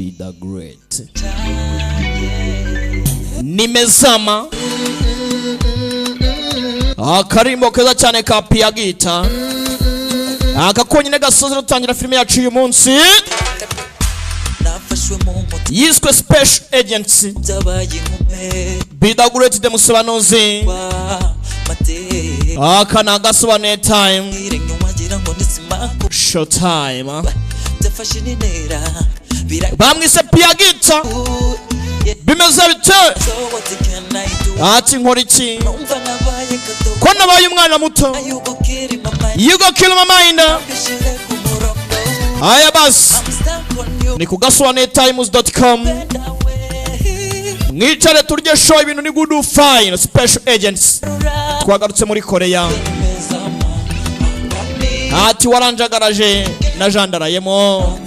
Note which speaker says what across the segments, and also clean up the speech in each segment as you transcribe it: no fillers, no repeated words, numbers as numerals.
Speaker 1: Be the Great, Nimezama, akarimbo keza cyane ka Piyagita, aka konyine gasoza dutangira filime yacu uyu munsi.
Speaker 2: Nafashwe mu mutima.
Speaker 1: Yiswe Special Agents.
Speaker 2: Byabaye inkume.
Speaker 1: Be the Great de Musobanuzi.
Speaker 2: Mateka.
Speaker 1: Aka ni agasobanuye time.
Speaker 2: Irenge wagira ngo ni simako.
Speaker 1: Show time.
Speaker 2: Byafashe n'intera bira.
Speaker 1: Bamwise Piyagita, bimeze bite?
Speaker 2: So what can I do?
Speaker 1: Ati nkora iki?
Speaker 2: Numva nabaye gato.
Speaker 1: Ko nabaye umwana muto.
Speaker 2: You go kill my mind.
Speaker 1: You go kill my mind.
Speaker 2: Bishire ku murongo.
Speaker 1: Aya basi.
Speaker 2: I'm stuck on you.
Speaker 1: Ni ku gasobanuye times.com, mwicare turye show, ibintu ni good, fine. Special Agents, twagarutse muri Korea. Ati waranjagaraje najandarayemo.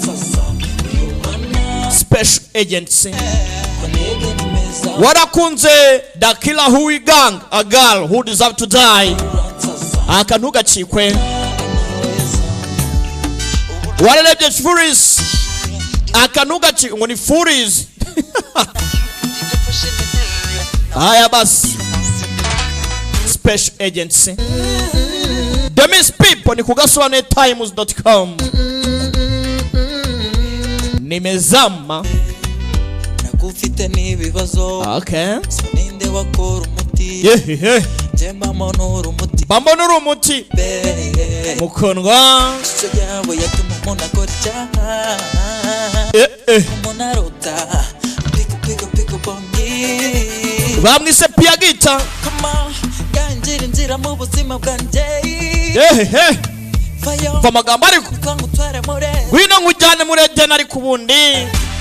Speaker 1: Special Agents, warakunze The Killer Who Gang, a girl who deserve to die, aka ntugacikwe. Wararebye Furies, aka ntugacikwe, ngo ni Furies. Haya basi, Special Agents, The Miss People, ni kugasobanuye times.com. Nimezama.
Speaker 2: Nagufite n'ibibazo.
Speaker 1: Okay.
Speaker 2: So ninde wakora umuti?
Speaker 1: Yehehe.
Speaker 2: Njye mbamo uri umuti.
Speaker 1: Bambona uri umuti.
Speaker 2: Be.
Speaker 1: Mukundwa.
Speaker 2: Ishusho yawe yatuma umuntu akora icyaha.
Speaker 1: Eh, eh.
Speaker 2: Umuntu arota pika pika pika bongi.
Speaker 1: Bamwise Piyagita.
Speaker 2: Come on, gangira inzira mu buzima bwanjye.
Speaker 1: Yehehe.
Speaker 2: Vayo.
Speaker 1: Mva amagambo ariko.
Speaker 2: Ngutware muri.
Speaker 1: Ngwino nkujyane muri Edeni, ariko ubundi.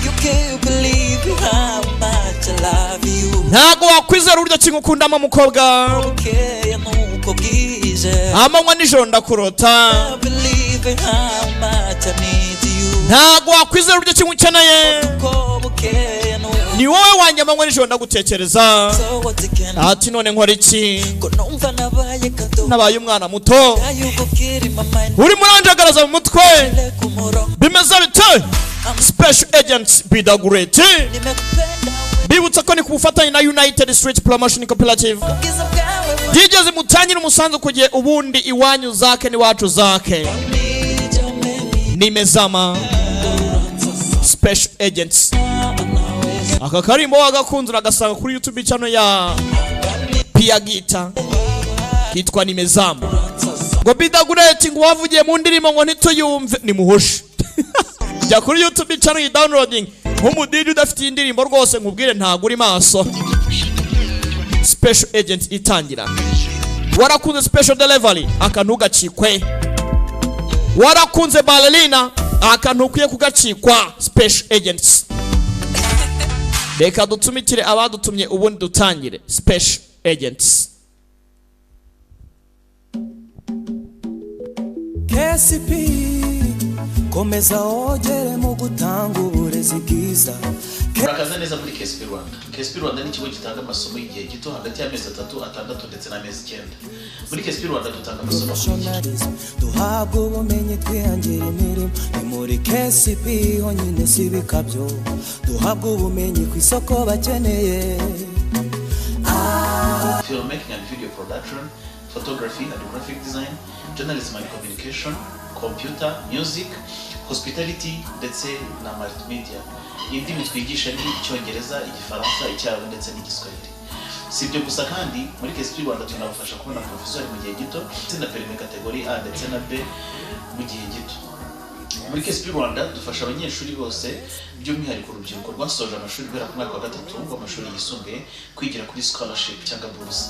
Speaker 2: You can't believe how much I love you.
Speaker 1: Ntabwo wakwizera uburyo ki ngukundamo, mukobwa.
Speaker 2: Bukeye nuko bwije.
Speaker 1: Amanywa nijoro ndakurota.
Speaker 2: I believe how much I need you.
Speaker 1: Ntabwo wakwizera uburyo ki ngukeneye.
Speaker 2: Uko bukeye nuko.
Speaker 1: Ni wowe wanjye, amanywa nijoro ndagutekereza.
Speaker 2: So what can I
Speaker 1: Ati none nkora iki?
Speaker 2: Ko numva nabaye gato.
Speaker 1: Nabaye umwana muto.
Speaker 2: You go kill my mind.
Speaker 1: Urimo uranjagaraza mu mutwe.
Speaker 2: Ku murongo.
Speaker 1: Bimeze bite? Special Agents, Be the Great.
Speaker 2: Nimekupenda.
Speaker 1: Bibutsa ko ni ku bufatanye na United Street Promotion Cooperative.
Speaker 2: Ubwiza bwawe.
Speaker 1: Byigeze mutangire umusanzu kugihe, ubundi iwanyu zake n'iwacu zake. Nimezama, Special Agents, aka karimbo wagakunze uragasanga kuri YouTube channel ya Piyagita, kitwa Nimezama. Ngo Be the Great, ngo wavugiye mu ndirimbo ngo ntituyumve, nimuhoshe. Jya kuri YouTube channel yi downloading. Nk'umu DJ udafite iyi ndirimbo rwose, nkubwire ntabwo uri maso. Special Agent itangira. Warakunze Special Delivery, aka ntugacikwe. Warakunze Ballerina, aka ntukwiye kugacikwa. Special Agents, reka dutumikire abadutumye, ubundi dutangire Special Agents.
Speaker 3: KSP, komeza wogere mu gutanga uburezi bwiza.
Speaker 4: Murakaza neza muri KSP Rwanda. KSP Rwanda ni ikigo gitanga amasomo y'igihe gito hagati y'amezi 3, 6 ndetse n'amezi 9. Muri KSP Rwanda dutanga amasomo akurikira:
Speaker 3: Professionalism, duhabwa ubumenyi, twihangira imirimo. Ni muri KSP honyine, si ibikabyo, duhabwa ubumenyi ku isoko bakeneye.
Speaker 4: Filmmaking and video production, photography and graphic design, journalism and communication, computer, music, hospitality ndetse na multimedia. Indimi twigisha ni Icyongereza, Igifaransa, Icyarabu ndetse n'Igiswahili. Si ibyo gusa kandi, muri KSP Rwanda tunabafasha kubona provisoire mu gihe gito ndetse na permis catégorie A ndetse na B mu gihe gito. Muri KSP Rwanda dufasha abanyeshuri bose, by'umwihariko urubyiruko rwasoje amashuri guhera ku mwaka wa gatatu w'amashuri yisumbuye, kwigira kuri scholarship cyangwa buruse.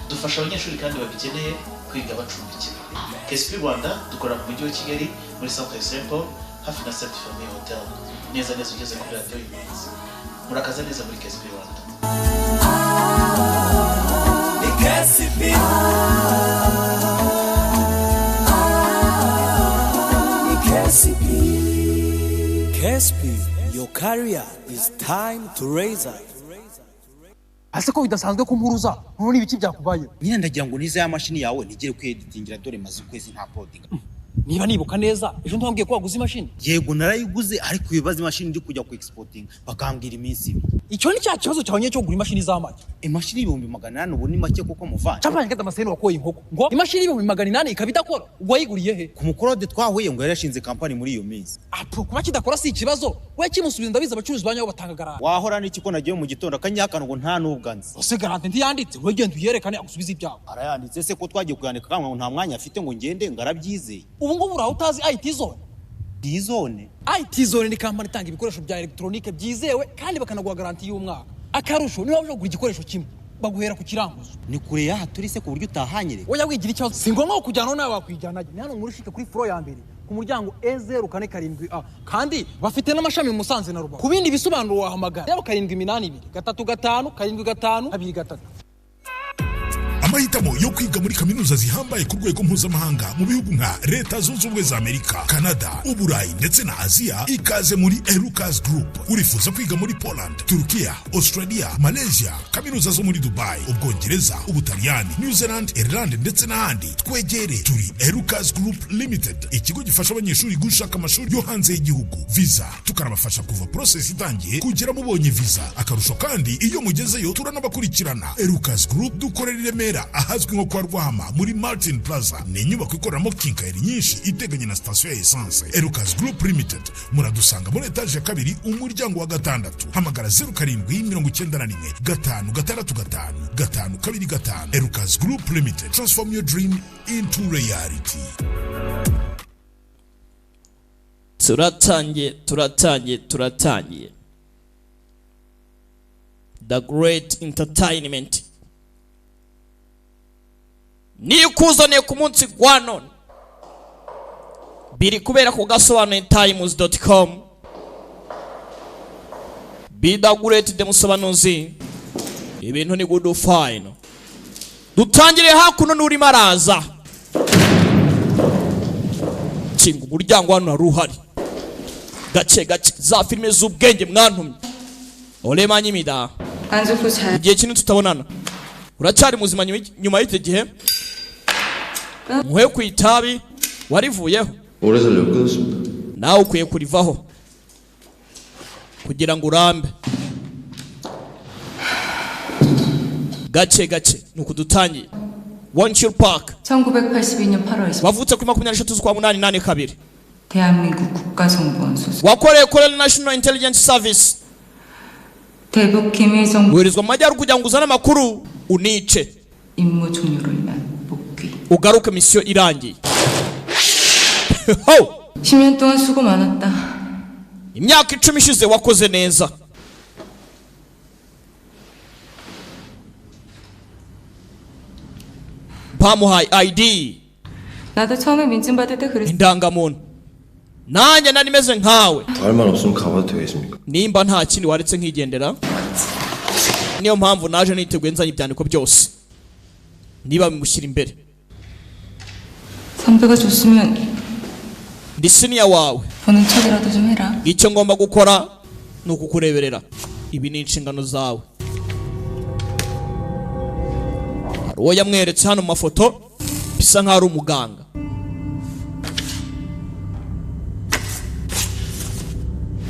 Speaker 4: Dufasha abanyeshuri kandi babikeneye kwiga bacumbikiwe. KSP Rwanda dukorera mu mujyi wa Kigali, muri Centre Saint Paul, hafi na Sainte Famille Hotel, neza neza ugeze kuri radiyo y'umunsi. Murakaza neza muri KSP Rwanda.
Speaker 3: Ni KSP, ni KSP. KSP, your career is time to raise up.
Speaker 5: Ese ko bidasanzwe kumpuruza, none ibiki byakubayeho?
Speaker 6: Nyine ndagira ngo nize ya mashini yawe ntigere kweditingira, dore maze ukwezi nta uploadinga.
Speaker 5: Niba nibuka neza, ejo ntiwambwiye ko waguze imashini?
Speaker 6: Yego, narayiguze, ariko ibibazo imashini ndi kujya ku exporting bakambwira iminsi 2.
Speaker 5: Icyo ni cya kibazo cyawe cyo kugura imashini z'amagi.
Speaker 6: Imashini 800,000 ubu ni make kuko muvanye.
Speaker 5: Capanye ngata amaseni wakoye inkoko. Ngo imashini 800,000 ikaba idakora. Ubwo wayiguriye he?
Speaker 6: Ku mukorode twahuye ngo yarashinze company muri iyo minsi.
Speaker 5: Apo kuba kidakora si ikibazo. We kimusubiza, ndabizi abacuruzi banyaho batanga garanti.
Speaker 6: Wahora n'iki ko nagiye mu gitondo akanyakana ngo nta nubwanze.
Speaker 5: Ose garanti ntiyanditse, we genda uyerekane agusubize ibyawe.
Speaker 6: Arayanditse se ko twagiye kuyandika kanga ngo nta mwanya afite ngo ngende ngarabyizeye.
Speaker 5: Ubu ngubu uraho utazi IT zone?
Speaker 6: Zone.
Speaker 5: IT zone ni kampani itanga ibikoresho bya elegitoronike byizewe kandi bakanaguha garanti y'umwaka. Akarusho niba uje kugura igikoresho kimwe baguhera ku kiranguzo.
Speaker 6: Ni kure y'aha turi se ku buryo utahanyereka?
Speaker 5: Oya wigira ikibazo, si ngombwa kujyana nawe, wakwijyana. Ni hano muri shike kuri floor ya mbere ku muryango E047A, kandi bafite n'amashami mu Musanze na Rubavu. Ku bindi bisobanuro wahamagara 0782 35 75 23.
Speaker 7: Amahitamo yo kwiga muri kaminuza zihambaye ku rwego mpuzamahanga mu bihugu nka Leta Zunze Ubumwe za Amerika, Canada, Uburayi ndetse na Aziya. Ikaze muri Erukas Group. Urifuza kwiga muri Poland, Turukiya, Australia, Malaysia, kaminuza zo muri Dubai, Ubwongereza, Ubutaliyani, New Zealand, Ireland ndetse n'ahandi, twegere. Turi Erukas Group Limited, ikigo gifasha abanyeshuri gushaka amashuri yo hanze y'igihugu, visa, tukanabafasha kuva process itangiye kugera mubonye visa. Akarusho kandi iyo mugezeyo turanabakurikirana. Erukas Group dukorera i Remera ahazwi nko kwa Rwahama muri Martin Plaza. Ni inyubako ikoreramo quincaillerie nyinshi iteganye na sitasiyo ya essence. Erukas Group Limited muradusanga muri etaje ya kabiri, umuryango wa gatandatu. Hamagara 0791 565 525. Erukas Group Limited, transform your dream into reality.
Speaker 1: Turatangiye, turatangiye, turatangiye. The Great Entertainment niyo ikuzaniye ku munsi wa none. Biri kubera ku gasobanuye times.com. Be the great, the musobanuzi, ibintu ni good fine. Dutangire hakuno n'urimo araza kinga umuryango. Hano hari uhari gake gake za filime z'ubwenge mwantumye olemanyimida.
Speaker 8: 안숙후 잘
Speaker 1: Igihe kinini tutabonana, uracyari muzima nyuma y'icyo gihe muhe ku itabi warivuyeho?
Speaker 9: 오래 살려고 끊었습니다.
Speaker 1: Nawe ukwiye kurivaho kugira ngo urambe. Gake gake ni ukudutangiye. Wonchul Park,
Speaker 8: 1982년 8월 20일
Speaker 1: wavutse kuri 23 z'ukwa munani 82.
Speaker 8: 대한민국 국가정보원 소속
Speaker 1: Wakoreye Korean National Intelligence Service.
Speaker 8: 대북 기밀정보
Speaker 1: Woherezwa mu majyaruguru kugira ngo uzane amakuru unice,
Speaker 8: 임무 종료로 인한 복귀.
Speaker 1: Ugaruke misiyo irangiye. Ho!
Speaker 8: 10년 동안 수고 많았다.
Speaker 1: Imyaka 10 ishize wakoze neza. Bamuhaye ID,
Speaker 8: 나도 처음에 민증 받을 때 그랬어.
Speaker 1: indangamuntu. Nanjye nari meze nkawe.
Speaker 9: 더 할 말 없으면 가봐도 되겠습니까?
Speaker 1: Nimba nta kindi waretse nkigendera. Niyo mpamvu naje niteguye, nzanye ibyandiko byose niba bimushyira imbere.
Speaker 8: 선배가 줬으면
Speaker 1: Ndi senior wawe.
Speaker 8: 보는 척이라도 좀 해라.
Speaker 1: Icyo ngomba gukora ni ukukureberera, ibi ni inshingano zawe. Hari uwo yamweretse hano mu mafoto bisa nkaho ari umuganga.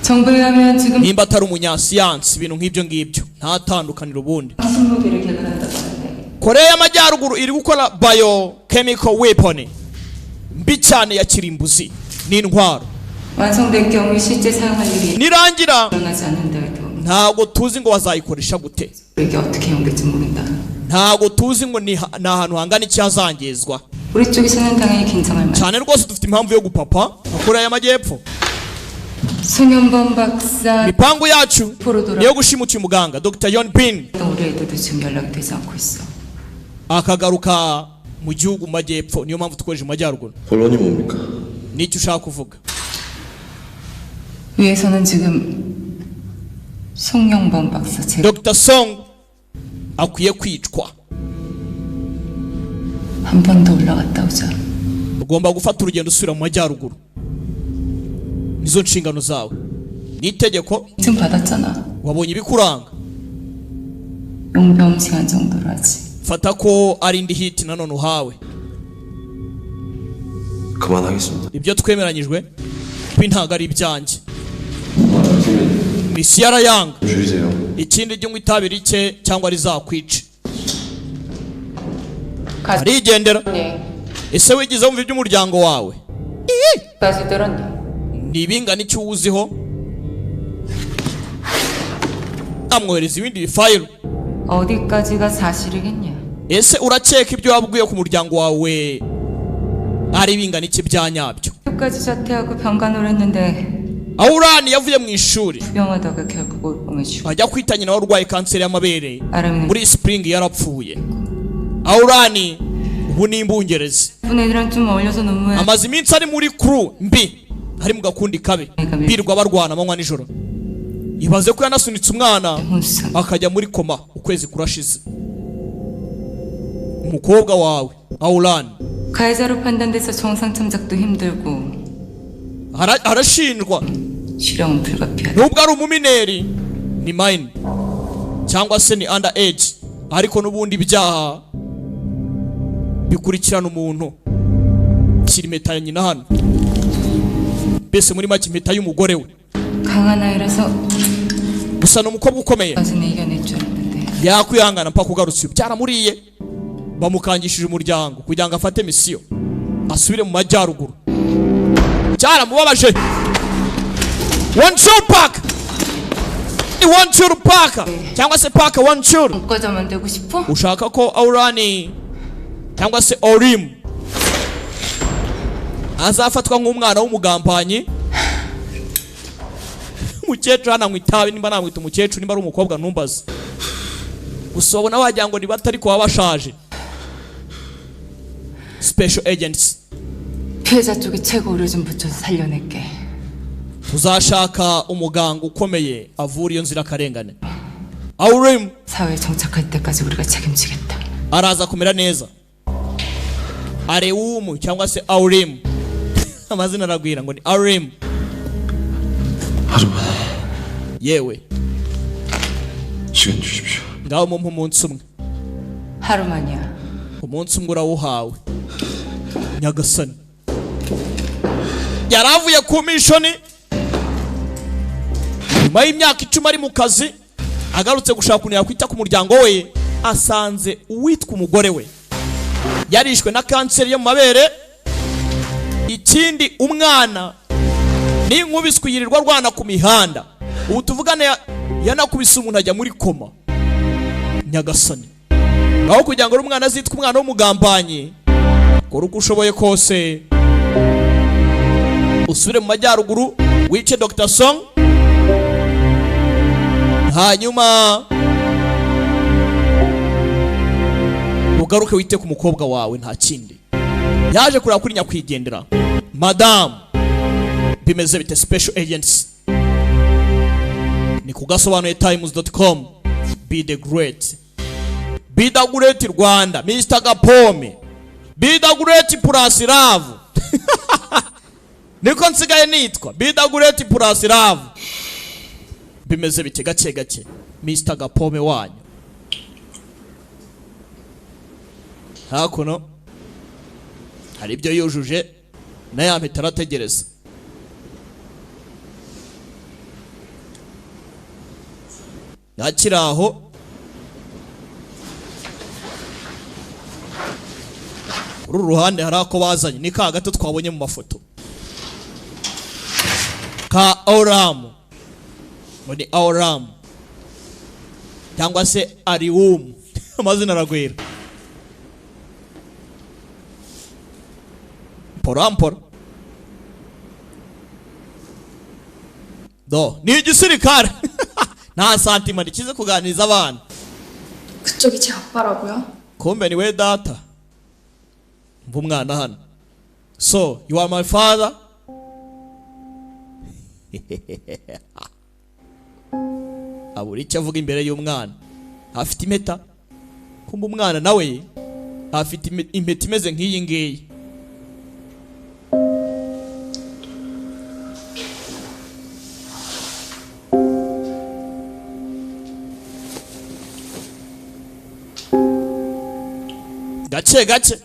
Speaker 8: 정부에 가면 지금
Speaker 1: Nimba atari umunyasiyansi, ibintu nk'ibyo ngibyo, nta tandukaniro ubundi.
Speaker 8: 신무기를 개발한다고 하는데
Speaker 1: Koreya y'Amajyaruguru iri gukora biochemical weapon mbi cyane ya kirimbuzi n'intwaro.
Speaker 8: 완성될 경우 실제 사용할 일이
Speaker 1: Nirangira,
Speaker 8: 일어나지 않는다 해도
Speaker 1: ntabwo tuzi ngo bazayikoresha gute.
Speaker 8: 이게 어떻게 연결될지 모른다.
Speaker 1: Ntabwo tuzi ngo ni ahantu hangana iki hazangizwa.
Speaker 8: 우리 쪽에서는 당연히 긴장할 만.
Speaker 1: Cyane rwose dufite impamvu yo gupapa nka Koreya y'Amajyepfo.
Speaker 8: 송현범 박사
Speaker 1: Imipangu yacu
Speaker 8: 포로 돌아
Speaker 1: niyo gushimuta uyu muganga Dr Yon Bin,
Speaker 8: 우리 애들도 지금 연락이 되지 않고 있어.
Speaker 1: akagaruka mu gihugu mu majyepfo. Niyo mpamvu dukoresha mu majyaruguru.
Speaker 9: 본론이 뭡니까?
Speaker 1: Nicyo ushaka kuvuga?
Speaker 8: 위에서는 지금 송영범 박사 제
Speaker 1: Dr Song akwiye kwicwa.
Speaker 8: 한 번 더 올라갔다 오자.
Speaker 1: Ugomba gufata urugendo usubira mu majyaruguru, nizo nshingano zawe, ni itegeko.
Speaker 8: 지금 받았잖아.
Speaker 1: Wabonye ibikuranga.
Speaker 8: 용병 제한 정도로 하지.
Speaker 1: Fata ko ari indi hit nanone uhawe.
Speaker 9: 그만하겠습니다.
Speaker 1: Ibyo twemeranyijwe ibi ntabwo ari ibyanjye. Misiyo arayanga.
Speaker 9: 줄이세요.
Speaker 1: Ikindi, jya unywa itabi rike cyangwa rizakwice. Arigendera. Ese wigeze wumva iby'umuryango wawe?
Speaker 8: 까지 들었니?
Speaker 1: Ni ibingana icyo uwuziho? Amwohereza ibindi bifayiro.
Speaker 8: 어디까지가 사실이겠냐?
Speaker 1: Ese urakeka ibyo wabwiye ku muryango wawe ari bingana iki bya nyabyo?
Speaker 8: 끝까지 자퇴하고 병간호를 했는데
Speaker 1: Awurani yavuye mu ishuri
Speaker 8: 투병하다가 결국 올봉에 죽.
Speaker 1: ajya kwita nyina warwaye kanseri y'amabere
Speaker 8: Aramwe.
Speaker 1: muri spring yarapfuye. Awurani ubu ni imbungerezi.
Speaker 8: 분 애들이랑 좀 어울려서 논문
Speaker 1: Amaze iminsi ari muri crew mbi, ari mu gakundi kabi birirwa barwana amanywa nijoro. Ibaze ko yanasunitse umwana akajya muri koma, ukwezi kurashize. Umukobwa wawe Awurani
Speaker 8: 가해자로 판단돼서 정상 참작도 힘들고
Speaker 1: arashinjwa.
Speaker 8: 실형은 불가피하다.
Speaker 1: Nubwo ari umumineri, ni minor cyangwa se ni under age, ariko n'ubundi ibyaha bikurikirana umuntu. Shyira impeta ya nyina hano, mbese muri make impeta y'umugore we.
Speaker 8: 강한 아이라서
Speaker 1: Gusa ni umukobwa ukomeye.
Speaker 8: 까지는 이겨낼 줄 알았는데
Speaker 1: Yakwihangana mpaka ugarutse. Byaramuriye, bamukangishije umuryango kugira ngo afate misiyo asubire mu majyaruguru. Cyaramubabaje. One two park ni one two park cyangwa se park one two.
Speaker 8: 문과자 만들고 싶어?
Speaker 1: Ushaka ko Aurani cyangwa se Orim azafatwa nk'umwana w'umugambanyi? Umukecuru hano anywa itabi, nimba namwita umukecuru, nimba ari umukobwa ntumbaze. Gusa ubona wagira ngo ni bato ariko baba bashaje. Special agents.
Speaker 8: 피해자 쪽에 최고 의료 좀 붙여서 살려낼게.
Speaker 1: Tuzashaka umuganga ukomeye avura iyo nzirakarengane. Aurim
Speaker 8: 사회에 정착할 때까지 우리가 책임지겠다.
Speaker 1: araza kumera neza. Arewumu cyangwa se Aurim, amazina aragwira ngo ni Aurim. Yewe,
Speaker 9: 시간 주십시오.
Speaker 1: ngaho mumpe umunsi umwe.
Speaker 8: 하루만이야.
Speaker 1: Umunsi umwe urawuhawe. Nyagasani, yari avuye ku mission nyuma y'imyaka 10 ari mu kazi, agarutse gushaka ukuntu yakwita ku muryango we, asanze uwitwa umugore we yarishwe na kanseri yo mu mabere. Ikindi, umwana n'inkubiswe yirirwa arwana ku mihanda. Ubu tuvugane yanakubise umuntu ajya muri koma. Nyagasani, aho kugira ngo umwana azitwe umwana w'umugambanyi, kora uko ushoboye kose usubire mu majyaruguru wice Dr Song, hanyuma ugaruke wite ku mukobwa wawe, nta kindi. Yaje kureba kuri nyakwigendera madamu bimeze bite. Special agents ni kugasobanuye times.com. Be the great, be the great Rwanda, Mr Gapome, be the great plus love, niko nsigaye nitwa, be the great plus love. Bimeze bite? Gake gake, Mr Gapome wanyu hakuno hari ibyo yujuje na ya mpeta arategereza. Yakiri aho kuri uru ruhande hari ako bazanye, ni ka gato twabonye mu mafoto ka Oramu, ngo ni Oramu cyangwa se Ariwumu, amazina aragwira. Mpora mpora do ni igisirikare, nta santima ndikize kuganiriza abana.
Speaker 10: 그쪽이 제 아빠라고요?
Speaker 1: Kumbe ni we data? Mva umwana hano. So you are my father? Abura icyo avuga imbere y'umwana. Afite impeta. Kumbe umwana nawe afite impeta imeze nk'iyi ngiyi. Gake gake.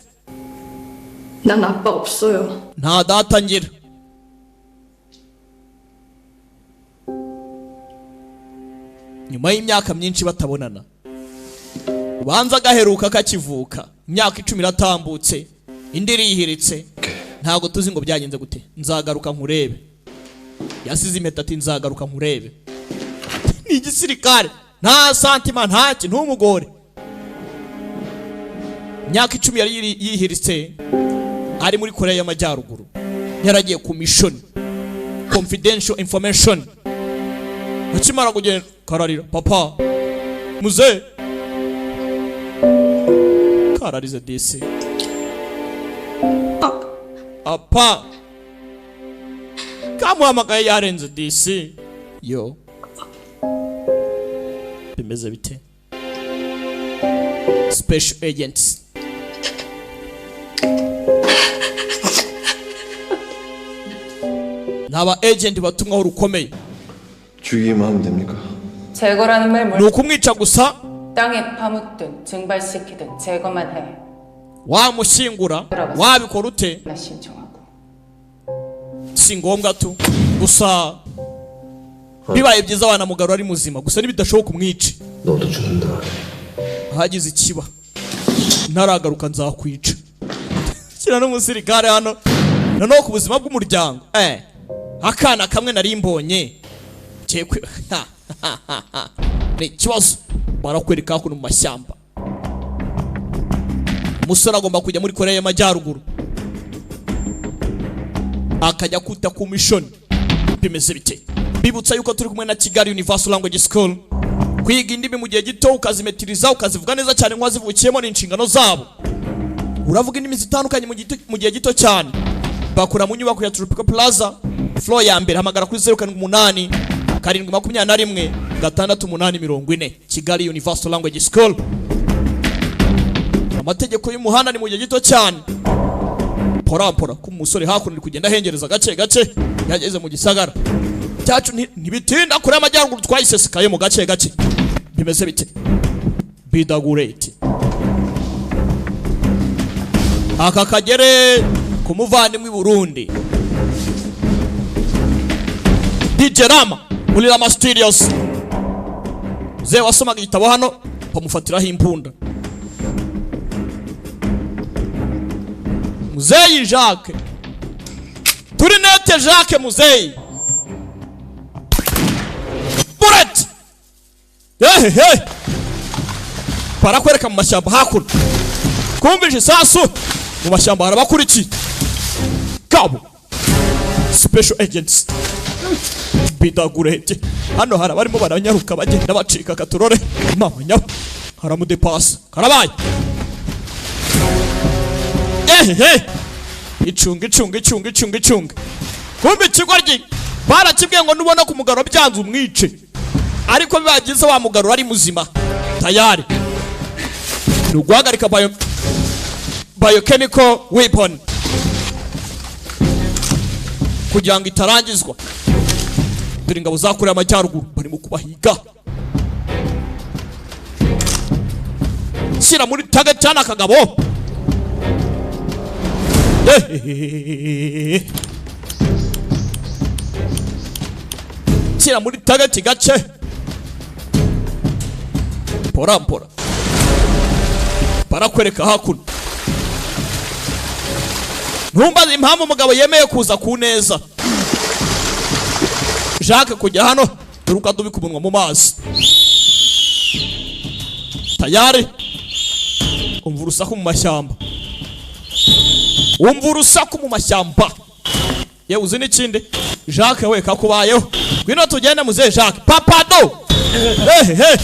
Speaker 10: 난 아빠 없어요.
Speaker 1: Nta data ngira. Nyuma y'imyaka myinshi batabonana, ubanza agaheruka kakivuka, imyaka 10 iratambutse, indi irihiritse, ntabwo tuzi ngo byagenze gute. Nzagaruka nkurebe. Yasize impeta ati nzagaruka nkurebe. Ni igisirikare, nta santima, ntaki, ntumugore. Imyaka 10 yari yihiritse ari muri Korea y'Amajyaruguru, yaragiye ku mission, confidential information. Akimara kugenda kararira, papa muze kararize disi apa kamuhamagaye yarenze disi yo bimeze bite. Special agents naba agent batumwaho rukomeye.
Speaker 9: 죽이기만 하면 됩니까?
Speaker 8: 제거라는 말
Speaker 1: Ni
Speaker 8: 뭘
Speaker 1: ukumwica gusa.
Speaker 8: 땅에 파묻든 증발시키든 제거만 해.
Speaker 1: Wamushyingura, wabikora ute,
Speaker 8: 나 신청하고.
Speaker 1: Si ngombwa tu gusa bibaye byiza wanamugarura ari muzima, gusa nibidashoboka umwice.
Speaker 9: 너도 죽는다.
Speaker 1: Hagize ikiba ntaragaruka nzakwica. Shyira n'umusirikare hano noneho ku buzima bw'umuryango. Akana kamwe nari mbonye Kekwe- ni ikibazo. Barakwereka hakuno mu mashyamba, umusore agomba kujya muri Korea y'Amajyaruguru akajya kwita ku mission. Bimeze bite? Bibutsa yuko turi kumwe na Kigali Universal Language School. Kwiga indimi mu gihe gito ukazimetiriza, ukazivuga neza cyane nk'uwazivukiyemo ni inshingano zabo. Uravuga indimi zitandukanye mu gihe gito cyane. Bakora mu nyubako ya Tropical Plaza, floor ya mbere. Hamagara kuri 078 7 21 6 8 40. Kigali Universal Language School. Amategeko y'umuhanda ni mu gihe gito cyane. Pora pora ku musore hakuno uri kugenda ahengereza gake gake, yageze mu gisagara cyacu. Ntibitinda kure y'amajyaruguru twayisesekaye mu gake gake. Bimeze bite? Bidagurete aka kagere ku muvandimwe i Burundi, DJ Rama muri Rama Studios. Mzee wasomaga igitabo hano bamufatiraho imbunda. Muzeyi Jacques, turinete Jacques, muzeyi bullet hehe. Barakwereka mu mashyamba hakuno, kumvisha isasu mu mashyamba harabakurikiye kabo special agents bidagurete. Hano hari abarimo baranyaruka bagenda bacika katurore mama nyabo haramudepasa karabaye. Ehehe, icunga icunga icunga icunga icunga. Kumbe ikigoryi barakibwiye ngo nubona ku mugaro byanze umwice, ariko bibagize wa mugarura ari muzima tayari ni uguhagarika biochemical weapon kugira ngo itarangizwa. Dore ingabo za Korea y'Amajyaruguru barimo kubahiga. Shyira muri target cyane akagabo. Ehehehe. Shyira muri target gace pora pora. Barakwereka hakuno. Ntumbaze impamvu umugabo yemeye kuza ku neza Jacques kujya hano. Dore uko adubika umunwa mu mazi tayari. Umva urusaku mu mashyamba, umva urusaku mu mashyamba. Yewe uzi n'ikindi Jacques we kakubayeho. Ngwino tugende muzehe Jacques papado. Ehehe,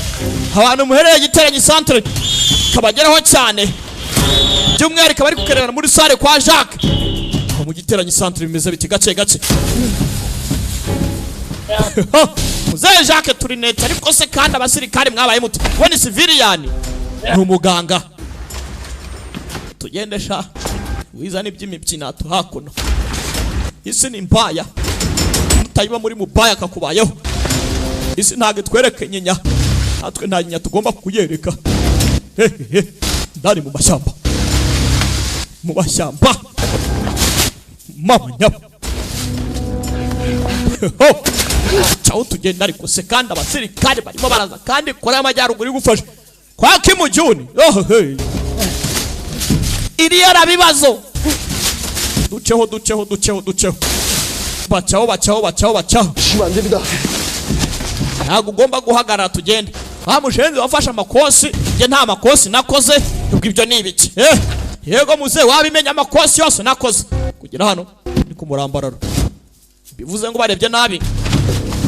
Speaker 1: abantu muhereye Giteranyi centre kabageraho cyane, by'umwihariko abari kukererana muri sale kwa Jacques. Aho mu Giteranyi centre bimeze biti gake gake. Muzehe Jacques turi neta, ariko se kandi abasirikare mwabaye muti we ni civilian ni umuganga. Tugende sha wizana iby'imibyinato hakuno. Isi ni mbaya, mutayiba muri mubaya kakubayeho. Isi ntabwo itwereka inyinya, natwe nta nyinya tugomba kuyereka. Hehehe, ndani mu mashyamba Mu mashyamba mama nyabo. Ho! Caho tugenda ariko se kandi abasirikare barimo baraza kandi Korea y'Amajyaruguru igufashe kwa Kim Jong. Oh, hey. Iriya arabibazo. Duceho, duceho, duceho, duceho, bacaho, bacaho, bacaho, bacaho. Ntabwo ugomba guhagarara, tugende. Wa mushenzi wafashe amakosi, njye nta makosi nakoze. Ubwo ibyo ni ibiki? Eh, yego muze, wabimenya amakosi yose nakoze kugera hano ni ku murambararo, bivuze ngo barebye nabi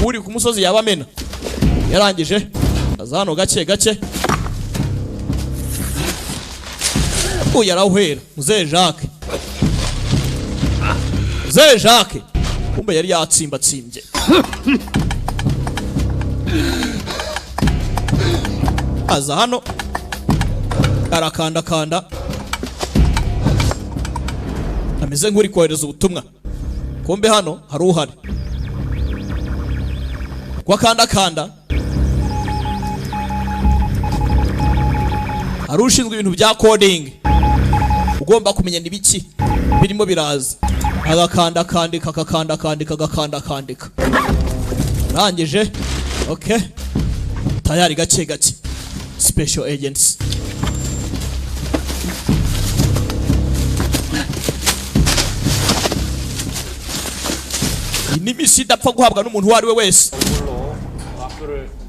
Speaker 1: uri ku musozi yabamena. Yarangije aza hano gake gake, uyu arawuhera. Muzehe Jacques, muzehe Jacques kumbe yari yatsimbatsimbye. Aza hano arakandakanda ameze nk'uri kohereza ubutumwa. Kumbe hano hari uhari kwa kandakanda, hari ushinzwe ibintu bya coding, ugomba kumenya n'ibiki birimo biraza, agakandakandika, agakandakandika, agakandakandika. Arangije, okay, tayari, gake gake, special agents. Iyi ni misi idapfa guhabwa n'umuntu uwo ari we wese.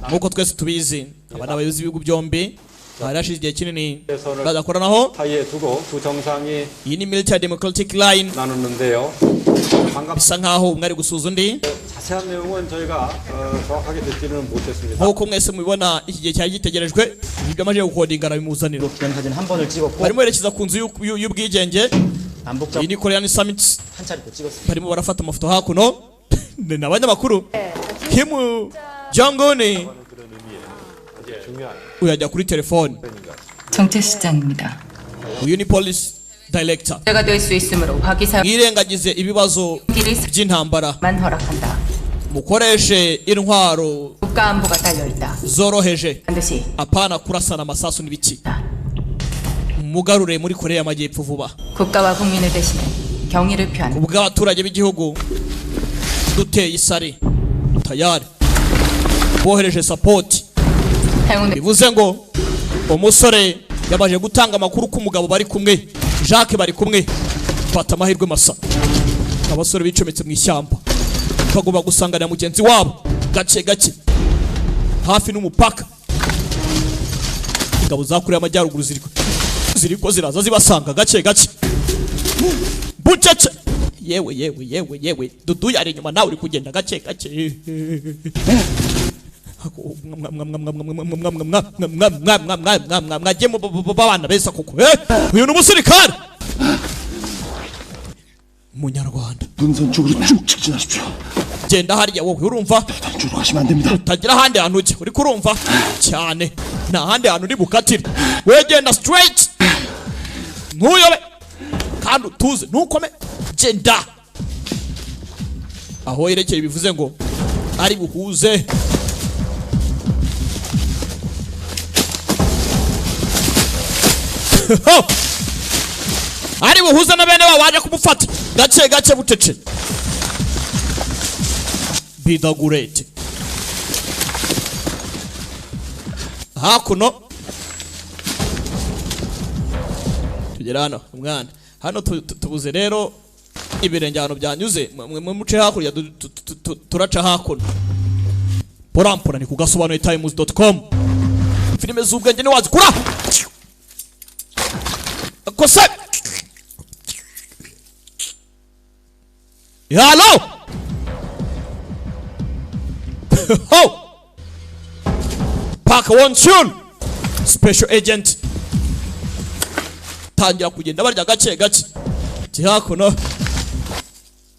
Speaker 1: Nk'uko twese tubizi, aba ni abayobozi b'ibihugu byombi, hari hashize igihe kinini badakoranaho.
Speaker 11: 사이에 두고 두 정상이
Speaker 1: Iyi ni military democratic line.
Speaker 11: 나눴는데요. 방금
Speaker 1: Bisa nkaho umwe ari gusuza undi.
Speaker 11: 자세한 내용은 저희가 정확하게 듣지는 못했습니다.
Speaker 1: Nk'uko mwese mubibona, iki gihe cyari gitegerejwe. Ibyo amaze gukodinga arabimuzanira.
Speaker 6: 기념사진 한 번을 찍었고
Speaker 1: Barimo berekeza ku nzu y'ubwigenge.
Speaker 6: 남북
Speaker 1: Iyi ni Korean Summit.
Speaker 6: 한 차례 또 찍었습니다.
Speaker 1: Barimo barafata amafoto hakuno ni abanyamakuru. Kim Jong Un uyu ajya kuri telefone.
Speaker 8: 정책실장입니다.
Speaker 1: Uyu ni police director.
Speaker 8: 가 될 수 있으므로 화기사만
Speaker 1: Mwirengagize ibibazo by'intambara,
Speaker 8: 허락한다.
Speaker 1: mukoreshe intwaro
Speaker 8: 국가 안보가 딸려 있다.
Speaker 1: zoroheje,
Speaker 8: 반드시
Speaker 1: apana kurasana amasasu n'ibiki. Mugarure muri Korea y'Amajyepfo vuba.
Speaker 8: 국가와 국민을 대신해 경의를 표한다.
Speaker 1: Ku bw'abaturage b'igihugu duteye isari. Tayari bohereje support.
Speaker 8: 행운을
Speaker 1: Bivuze ngo umusore yabanje gutanga amakuru ko umugabo bari kumwe, Jacques bari kumwe. Fata amahirwe masa, abasore bicometse mu ishyamba, bagomba gusanganira mugenzi wabo gake gake hafi n'umupaka. Ingabo za Korea y'Amajyaruguru ziriko ziraza zibasanga gake gake, bucece. Yewe, yewe, yewe, yewe, dudu yari inyuma, nawe uri kugenda gake gake. Mwagiye babana beza koko. Uyu ni umusirikare munyarwanda.
Speaker 9: 능선 쪽으로 쭉 직진하십시오.
Speaker 1: Genda hariya wowe, urumva?
Speaker 9: 쪽으로 가시면 안 됩니다.
Speaker 1: Utagira ahandi hantu ujya, uri kurumva cyane? Nta handi hantu uri bukatire, we genda straight, ntuyobe kandi utuze, ntukome, genda aho yerekeye. Bivuze ngo ari buhuze na bene wabo baje kumufata gake gake, bucece bidagurete. Hakuno tugera hano, umwana hano tubuze rero ibirenge ahantu byanyuze. Mwe muce hakurya, turaca hakuno porampora. Ni ku gasobanuye times.com, filime z'ubwenge ntiwazikura kose. Halo ho, Park Won Chun, special agent, tangira kugenda barya gake gake. Hakuno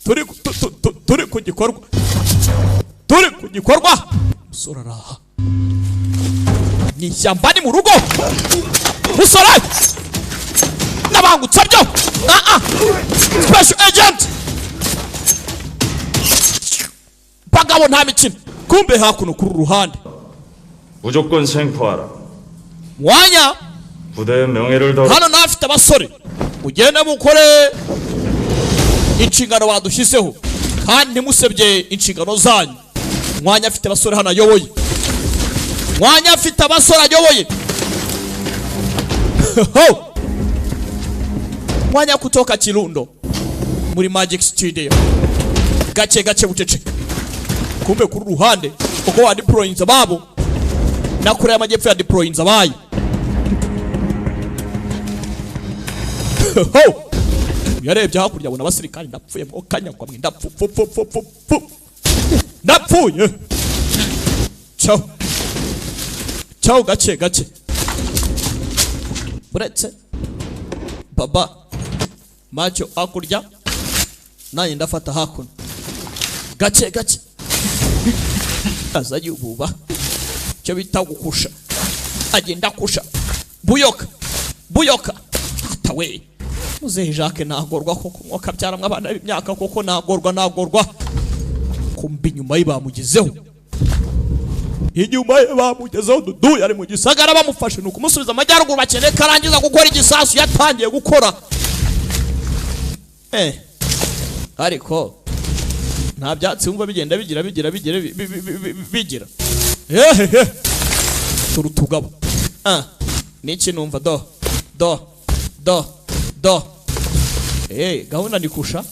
Speaker 1: turi turi ku gikorwa, turi ku gikorwa. Musore araha ni ishyamba, ni mu rugo. Musore nabangutse byo. Ah ah, special agent, bagabo, nta mikino. Kumbe hakuno kuri uru ruhande
Speaker 12: 무조건 생포하라.
Speaker 1: mwanya
Speaker 12: 부대의 명예를 더
Speaker 1: hano nafite abasore Mugende mukore inshingano badushyizeho kandi ntimusebye inshingano zanyu. Mwanya afite abasore hano ayoboye, mwanya afite abasore ayoboye. Ho! Mwanya kutoka Kirundo muri Magic Studio, gake gake, bucece. Kumbe kuri ruhande uko wa deployinze ababo na Korea y'Amajyepfo ya deployinze abayo. Ho! Yarebye hakurya abona abasirikari. Ndapfuye mwo kanyagwa mwe, ndapfu pu pu pu pu pu, ndapfuye. Ciao ciao, gake gake. Uretse baba macyo hakurya, nanjye ndafata hakuno gake gake. Aza yububa icyo bita gukusha, agenda akusha buyoka buyoka. Atawe muzehe Jacques, nagorwa koko mwaka byaramwe abana b'imyaka koko, nagorwa nagorwa. Kumbe inyuma ye bamugezeho, inyuma ye bamugezeho. Dudu yari mu gisagara, bamufashe ni ukumusubiza amajyaruguru. Bakeneye ko arangiza gukora igisasu yatangiye gukora. Ariko nta byatsi wumva bigenda bigira bigira bigira bigira hehehe. Turi utugabo. Ah, niki numva? Do do do do. Gahunda ni kusha.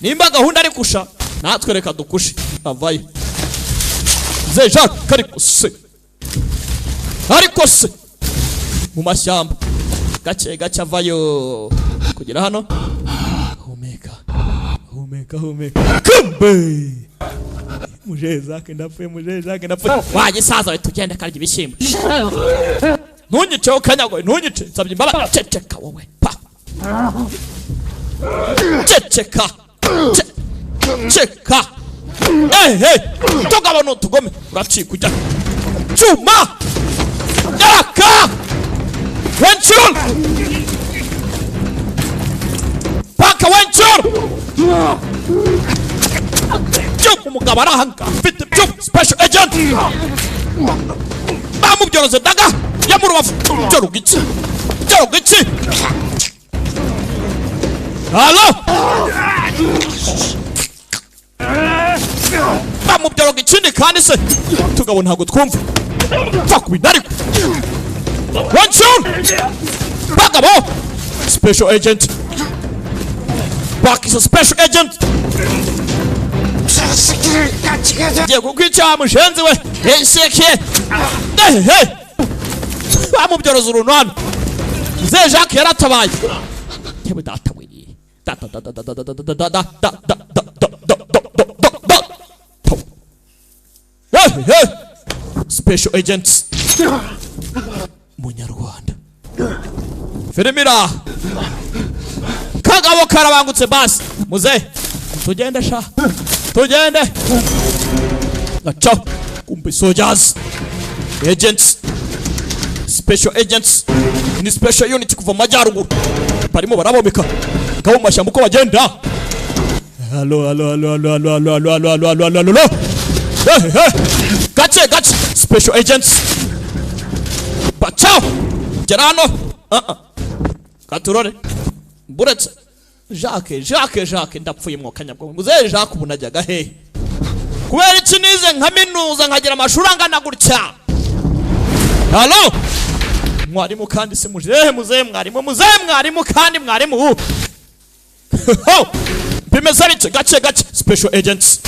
Speaker 1: Nimba gahunda ari kusha, natwe reka dukushe. Avayo Mzee Jacques. Ariko se, ariko se, mu mashyamba gake gake avayo kugera hano. Humeka humeka humeka. Kumbe Mzee Jacques, ndapfuye. Mzee Jacques, ndapfuye. Wagisaza we, tugende karya ibishyimbo. Ntunyice kanyago, ntunyice, nsabye imbabazi. Ceceka wowe, pa, ceceka, ceceka. Ehe, tugabo n'utugome uracika ujya cyuma yaraka wenchur paka wenchur cyuma. Umugabo arahanga afite byuma. Special agent bamubyoroze daga ya mu rubavu. Byoroga iki? Byoroga iki? Halo, bamubyoroga ikindi kandi se tugabo ntabwo twumva. Pfa kubintu ariko wenchur bagabo. Special agent Back is a special agent. Ngiye kukwica mushenzi we enseke. Ehe, bamubyoroza uruntu hano. Mzee Jacques yaratabaye. Yewe data we, data da da da da da da da da da da da da da da da da da da. Ehe, special agents munyarwanda filime iraha. Kagabo karabangutse. Basi muze tugende sha, tugende gaca. Kumbe soldiers, agents, special agents ni special unit kuva mu majyaruguru barimo barabomeka ngabo mu mashyamba uko bagenda. Halo halo halo halo halo halo halo halo halo halo halo halo. Hey, hey. Gace gace, special agents bacaho gera hano. Ah ah, katurore buretse Jacques Jacques Jacques, ndapfuye mwo kanyabwo. Muzehe Jacques ubu najyaga hehe? Kubera iki nize nkaminuza nkagira amashuri angana gutya? Halo mwarimu kandi se muzehe, muzehe mwarimu, muzehe mwarimu kandi mwarimu. Ho! Bimeze bite? Gace gace, special agents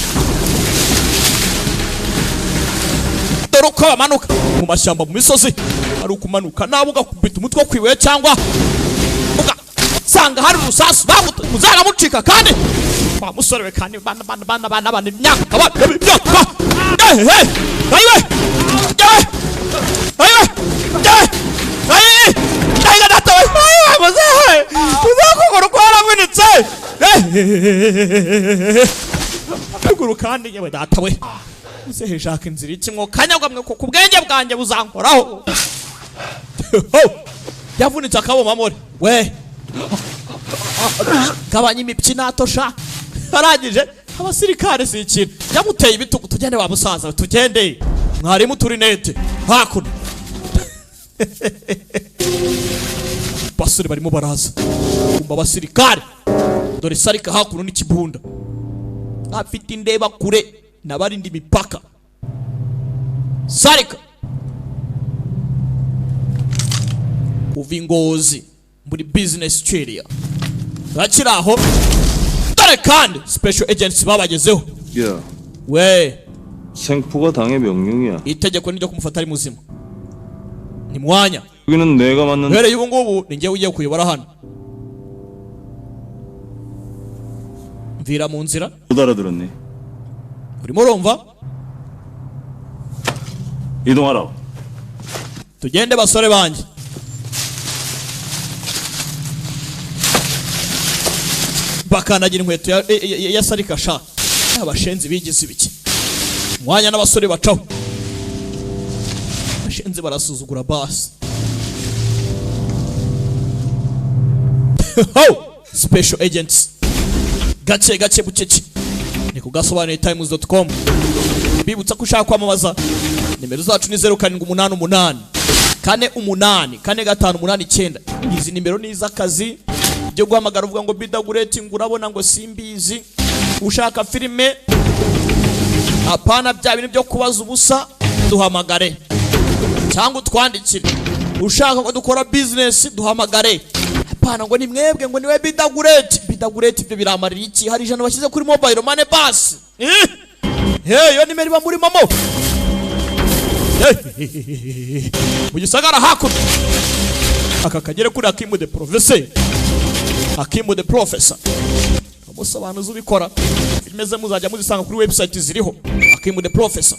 Speaker 1: dore uko bamanuka mu mashyamba, mu misozi. Ari ukumanuka nawe ugakubita umutwe ku ibuye cyangwa ugasanga hari urusasu muzaramucika. Kandi wa musore we, kandi bana bana bana bana bana imyaka bana imyaka. Ehe, ayiwe yewe, ayiwe yewe, ayi ayi data we, ayiwe muzehe, muzehe ukuguru kwaravunitse. Ehehehe, ukuguru kandi. Yewe data we, muzehe Jacques, inzira iki mwo kanyagwa mwe? Kuko ubwenge bwanjye buzankoraho. Yavunitse akaboma more we. Gabanya imipyinato sha. Arangije abasirikare si ikintu yamuteye ibitugu. Tugende wa musaza we, tugende mwarimu turinete hakuno. Basore barimo baraza kumva abasirikare. Dore sarika hakuno n'ikibunda afite indeba kure n'abarinda imipaka. Sarika kuva ingozi muri business area bakiri aho. Dore kandi special agents babagezeho.
Speaker 12: 야,
Speaker 1: We.
Speaker 12: 생포가 당의 명령이야.
Speaker 1: Itegeko ni ryo kumufata ari muzima ni mwanya.
Speaker 12: 여기는 내가 맡는
Speaker 1: Uhereye ubu ngubu ni njyewe ugiye kuyobora hano. Mvira mu nzira.
Speaker 12: 못 알아들었니?
Speaker 1: Urimo urumva?
Speaker 12: 이동하라.
Speaker 1: Tugende basore banjye. Bakandagira inkweto ya sarika sha. Abashenzi bigize ibiki? Umwanya n'abasore bacaho. Abashenzi barasuzugura basi. Ho! Special agents gake gake bucece ni kugasobanuye times.com. Bibutsa ko ushaka kwamamaza, nimero zacu ni 0788 48 45 89. Izi nimero ni iz'akazi byo guhamagara uvuga ngo bidagureti ngo urabona ngo simbizi. Ushaka filime, apana bya bintu byo kubaza ubusa, duhamagare cyangwa utwandikire. Ushaka ko dukora business, duhamagare, apana ngo ni mwebwe ngo niwe bidagureti bidagureti. Ibyo biramarira iki? Hari 100 bashyize kuri mobile money basi. Hey, yo nimero iba muri momo. Eh, mu gisagara hakuno aka kagere kuri Akimu the Professor. Akimu the Professor amusobanuza ubikora. Filime ze muzajya muzisanga kuri website ziriho. Akimu the Professor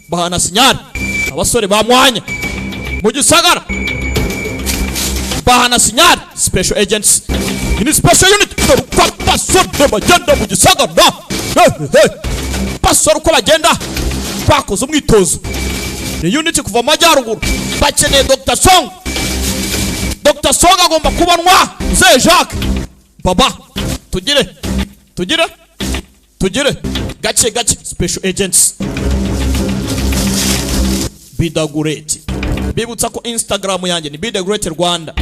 Speaker 1: bahana sinyari abasore ba mwanya mu gisagara bahana sinyari. Special agents in special unit. Dore uko abasore bagenda mu gisagara. Hey, hey. Basore uko bagenda bakoze umwitozo ni unit kuva mu majyaruguru. Bakeneye Dr Song. Dr Song agomba kubonwa. Mzee Jacques baba, tugire tugire tugire gake gake. Special agents Bidagureti. Bibutsa ko Instagram yanjye ni Bidagureti Rwanda.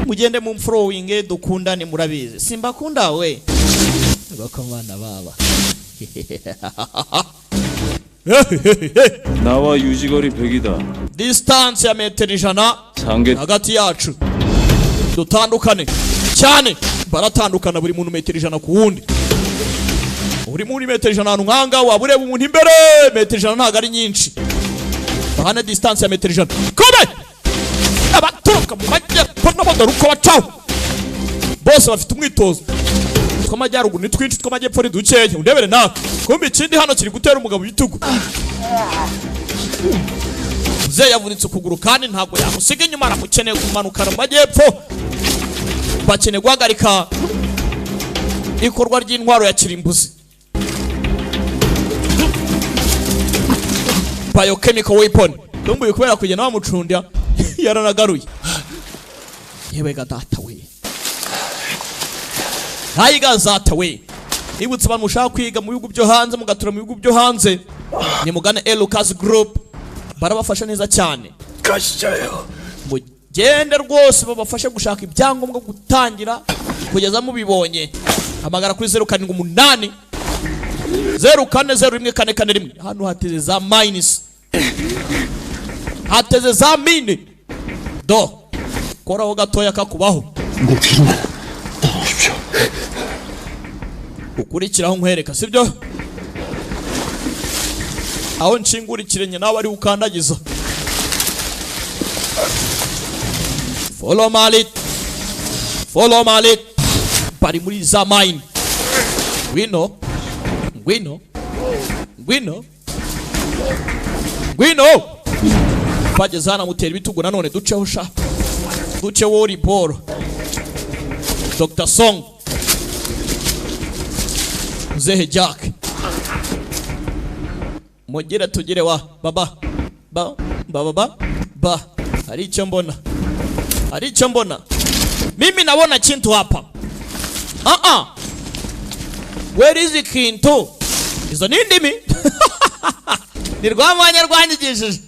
Speaker 1: Mugende mu following dukundane, murabizi simbakunda we bakamana baba.
Speaker 12: 나와 유지거리 100이다.
Speaker 1: Distance ya metero 100
Speaker 12: 상계
Speaker 1: hagati yacu, dutandukane cyane. Baratandukana buri muntu metero 100 ku wundi. Uri muri metero 100 ahantu nkanga waba ureba umuntu imbere. Metero 100 ntabwo ari nyinshi. Bahana distance ya metero 100. Kome abaturuka mu majyepfo n'abagaruka bacaho bose bafite umwitozo. Tw'amajyaruguru ni twinshi, tw'amajyepfo ni dukeya. Undebere nawe kumbe ikindi hano kiri gutera umugabo ibitugu. Muzehe yavunitse ukuguru kandi ntabwo yamusiga inyuma, aramukeneye kumanukana mu majyepfo. Bakeneye guhagarika ikorwa ry'intwaro ya kirimbuzi, biochemical weapon. Kumbe kubera kugenda bamucundya yaranagaruye. Yewe ga data we, ntayiga zata we. Nibutse abantu mushaka kwiga mu bihugu byo hanze, mugatura mu bihugu byo hanze, nimugane Elucas Group, barabafasha neza cyane. Mugende rwose babafashe gushaka ibyangombwa gutangira kugeza mubibonye. Hamagara kuri 078 04 01 4 4 1. Hano hateze za minus, hateze za mine. Do koraho gatoya kakubaho.
Speaker 9: 내 뒤로만 따라오십시오.
Speaker 1: Ukurikiraho nkwereka, sibyo? Aho nshingura ikirenge nawe ari ukandagiza. Follow Malik, follow Malik. Bari muri za mine. Ngwino ngwino ngwino ngwino. Bageze hano amutera ibitugu nanone. Duceho sha, duceho riporo. Dr Song, Muzehe Jack, mugire tugire wa baba ba ba ba ba. Hari icyo mbona, hari icyo mbona. Mimi nabona kintu hapa. Ah ah, where is kintu? Izo ni indimi ni rwamwanya rwanyigishije.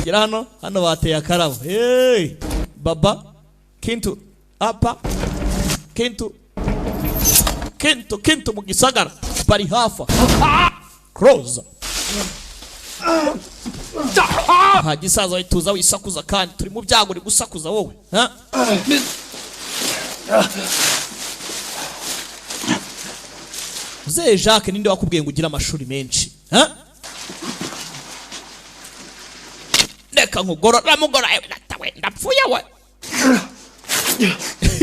Speaker 1: Gira hano, hano bateye akarabo. Hey baba, kintu Apa kintu kintu kintu mu gisagara bari hafa close. Nta gisaza we, tuza wisakuza kandi turi mu byago, uri gusakuza wowe, ha? Muzehe Jacques, ninde wakubwiye ngo ugire amashuri menshi, ha? Reka nkugorora. Ramugora we, ndapfuye we,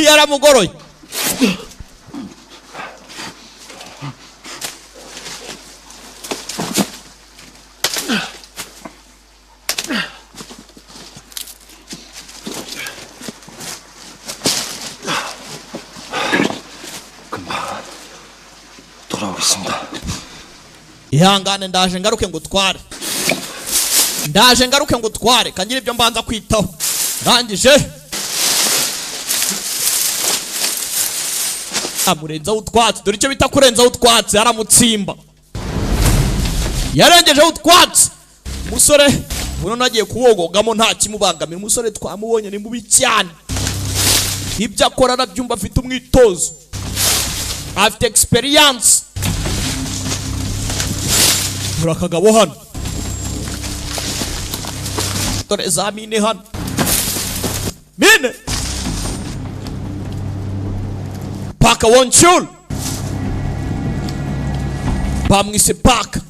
Speaker 1: yaramugoroye.
Speaker 9: 돌아오겠습니다.
Speaker 1: Ihangane, ndaje ngaruke ngo utware, ndaje ngaruke ngo utware, kangira ibyo mbanza kwitaho rangije. Amurenzaho utwatsi, dore icyo bita kurenzaho utwatsi, aramutsimba, yarengejeho utwatsi. Umusore ubu agiye kuwogogamo nta kimubangamira. Umusore twamubonye ni mubi cyane, ibyo akora arabyumva, afite umwitozo, afite experience. Dore akagabo hano, dore za mine hano, mine. Paka Wonchul, bamwise Paka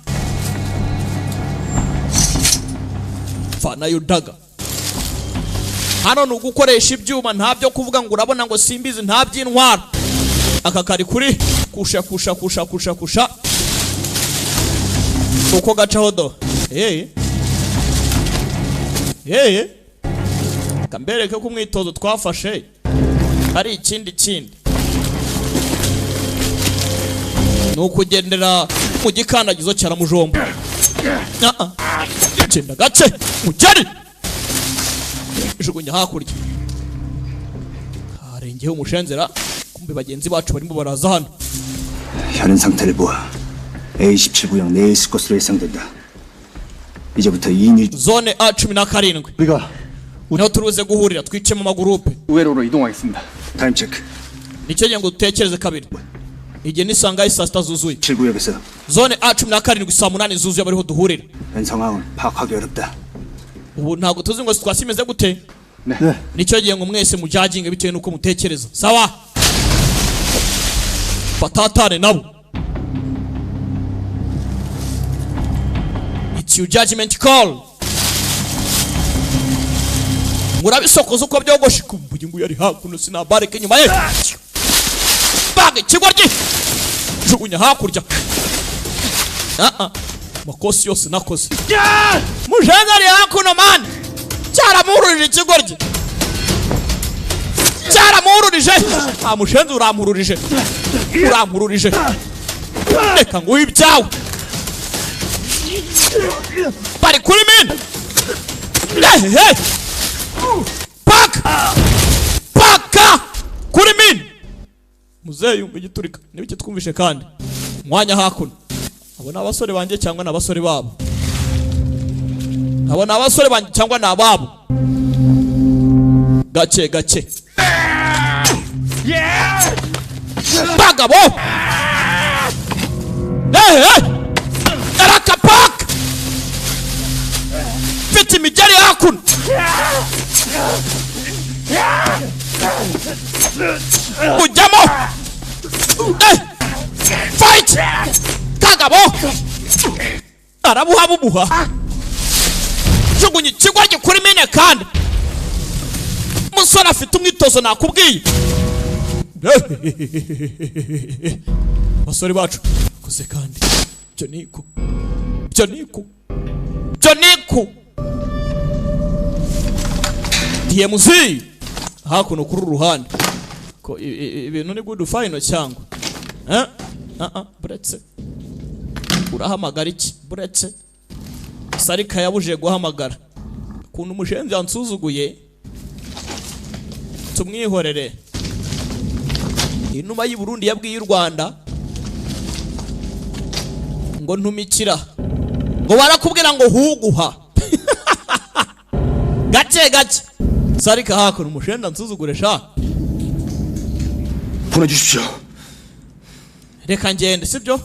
Speaker 1: fanayo daga. Hano ni ugukoresha ibyuma, nta byo kuvuga ngo urabona ngo simbizi, nta by'intwaro. Aka kari kuri kusha kusha kusha kusha kusha uko gacaho do. Eh eh, kambereke ko umwitozo twafashe ari ikindi kindi, ni ukugendera mu gikandagizo cyaramujomba. Genda gace mugeri, jugunya hakurya, harengeho umushenzera. Kumbe bagenzi bacu barimo baraza hano.
Speaker 9: 현 상태를 보아 A17 구역 내에 있을 것으로 예상된다. 이제부터 2인 1
Speaker 1: zone A 17
Speaker 11: 우리가
Speaker 1: niho turuze guhurira, twice mu magurupe.
Speaker 11: 우회로로 이동하겠습니다.
Speaker 9: 타임 체크.
Speaker 1: Nicyo gihe ngo dutekereze kabiri, igihe nisanga saa 6 zuzuye.
Speaker 9: 7구역에서
Speaker 1: Zone A 17 saa 8 zuzuye abariho duhurira.
Speaker 9: 현 상황은 파악하기 어렵다.
Speaker 1: Ubu ntabwo tuzi ngo situation imeze gute. Nicyo gihe ngo mwese mujajinge bitewe n'uko mutekereza. Sawa, batatane nabo. It's your judgment call. Murabisokoza uko byogoshe. Kumbuye ngo yari hakuno, sinabareke inyuma ye. Baga ikigoryi, jugunya hakurya. Ah ah, makosi yose nakoze. Mujenga ari hakuno man, cyaramururije ikigoryi, cyaramururije. Ah, mushenzi uramururije, uramururije, reka nguhe ibyawe. Bari kuri mine. Hey, paka paka kuri mine. Muzehe yumva igiturika n'ibiki twumvishe kandi umwanya hakuno. Abo ni abasore banjye cyangwa ni abasore babo? Abo ni abasore banjye cyangwa ni ababo? Gake gake bagabo. Hey, hey! Arakapaka mfite imigeri hakuno, ujyamo. Fight kagabo, arabuha bumuha, jugunya ikigoryi kuri mine. Kandi umusore afite umwitozo nakubwiye. Basore bacu koze kandi byo niku byo niku byo niku DMZ hakuno kuri ruhande ko ibintu ni good final cyangwa eh ah buretse urahamagara iki? Buretse Sarika yabuje guhamagara ukuntu umushenzi yansuzuguye, tumwihorere. Inuma y'u Burundi yabwiye u Rwanda ngo ntumikira, ngo barakubwira ngo huguha gake gake. Sarika hakuno umushenzi ansuzugure sha.
Speaker 9: 보내주십시오.
Speaker 1: Reka ngende, sibyo?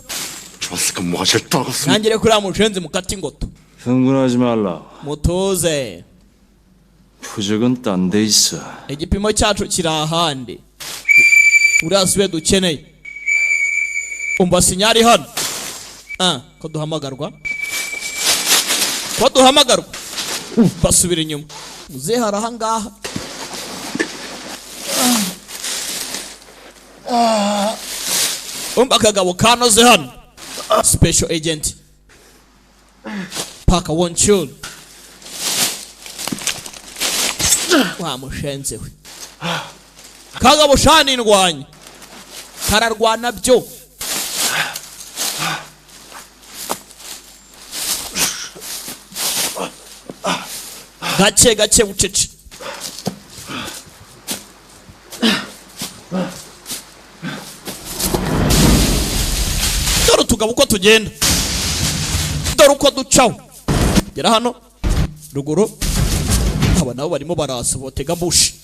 Speaker 9: 좋았으니까 뭐가 제일 떨었습니다.
Speaker 1: Ntangire kuriya mushenzi mukata ingoto.
Speaker 12: 흥분하지 말라.
Speaker 1: Mutuze.
Speaker 12: 표적은 딴 데 있어.
Speaker 1: Igipimo cyacu kiri ahandi, uriya siwe dukeneye. Umva sinyari hano. Ah, ko duhamagarwa, ko duhamagarwa. Basubira inyuma. Muzehe hari ahangaha. Umva akagabo kanoze hano, special agent Parker Wonchul. Wa mushenzi we, kagabo shani indwanyi, kararwana byo. Gake gake, bucece. Dore utugabo uko tugenda, dore uko ducaho. Gera hano ruguru, aba nabo barimo barasa, botega bushi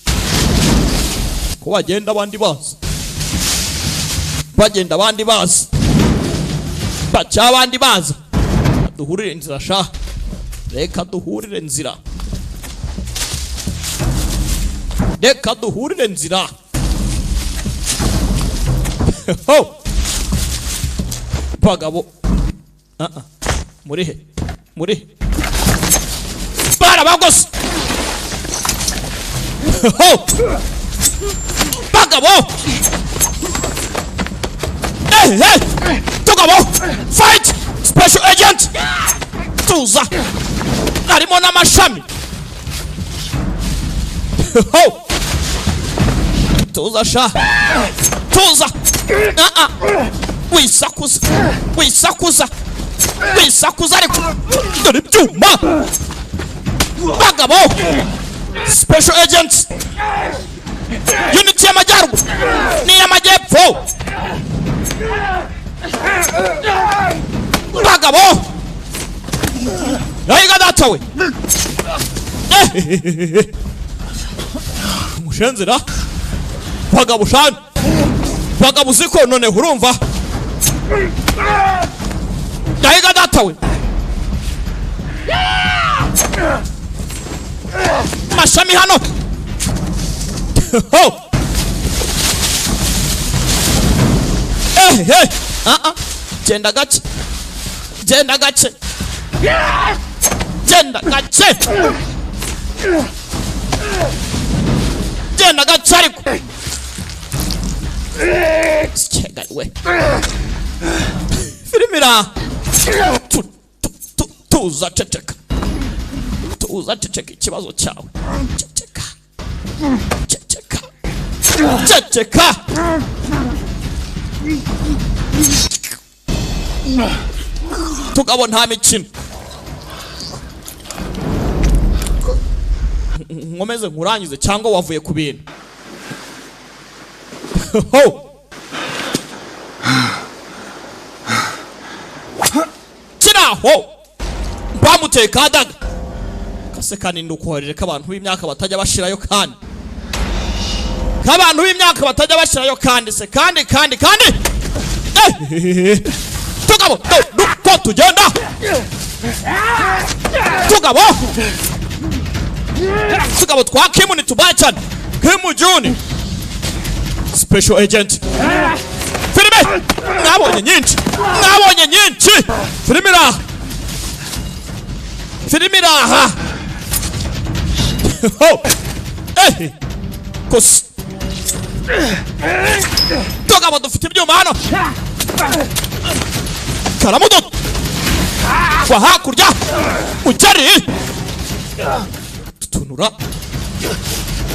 Speaker 1: ko bagenda, abandi baza, bagenda, abandi baza, baca, abandi baza. Duhurire inzira sha, reka duhurire nzira, reka duhurire nzira. Ho bagabo, ah ah, muri he? Muri he? Barabagose. Ho bagabo, eh eh, tugabo, fight special agent. Tuza, harimo n'amashami. Ho tuza sha, tuza. Ah ah, wisakuza, wisakuza, wisakuza. Ariko dore ibyuma. Bagabo, special agents, unit y'amajyaruguru n'iy'amajyepfo. Bagabo, yayiga data we. Umushenzera bagabo shani, bagabo, uziko noneho urumva yayiga data we. Mashami hano. Ho eh eh, ah ah, genda gake, genda gake, genda gake, genda gake. Ariko we filime ira tuza, ceceka, tuza, ceceka. Ikibazo cyawe, ceceka, ceceka, ceceka. Tugabo, nta mikino. Nkomeze nkurangize cyangwa wavuye ku bintu? Ho kiraho bamuteye kadaga kase kanini ukohereje k'abantu b'imyaka batajya bashirayo, kandi k'abantu b'imyaka batajya bashirayo. Kandi se kandi kandi kandi. Eh, tugabo, ko tugenda. Tugabo, tugabo twa Kimu ntitubaye cyane. Kimu Juni, special agent. Filime mwabonye nyinshi, mwabonye nyinshi. Filime iraha, filime iraha. Ho eh, kosi. Tugabo dufite ibyuma hano, karamudo kwa hakurya ugeri tutunura,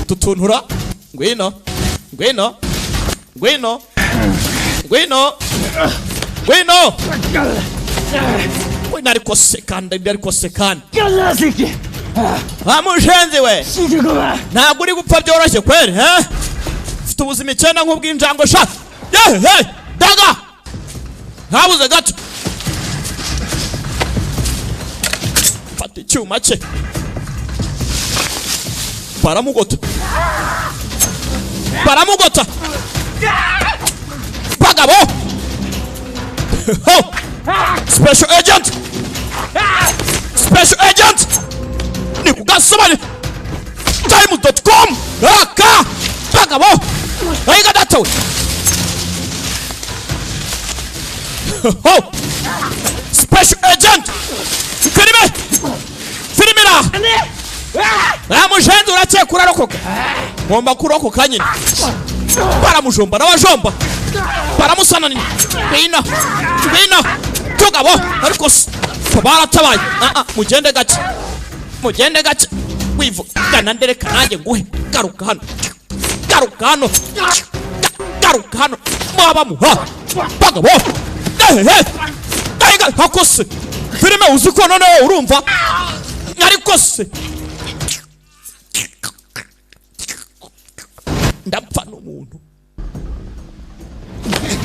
Speaker 1: tutunura. Ngwino, ngwino, ngwino, ngwino, ngwino, ngwino. Ariko se kandi, ariko se kandi, wa mushenzi we, ntabwo uri gupfa byoroshye kweri. He ufite ubuzima icyenda nk'ubw'injangwe sha. Ye he, daga ntabuze gato. Fata icyuma cye, baramugota, baramugota. Bagabo. Ho! Special agent! Special agent! Ni kugasobane time.com aka bagabo ayiga data we. Ho! Special agent! Filime! Filimira! Ramushenzi urakeka urarokoka. Ngomba kurokoka nyine. Baramujomba n'abajomba. Baramusananira. Ngwino. Ngwino. Tugabo ariko baratabaye. Mugende gake. Mugende gake. Wivugana ndereka nanjye nguhe. Garuka hano. Garuka hano. Garuka hano. Mwaba muha. Bagabo. Ehehe. Ayiga hakose. Filime uzi ko none urumva. Ariko se ndapfa n'umuntu.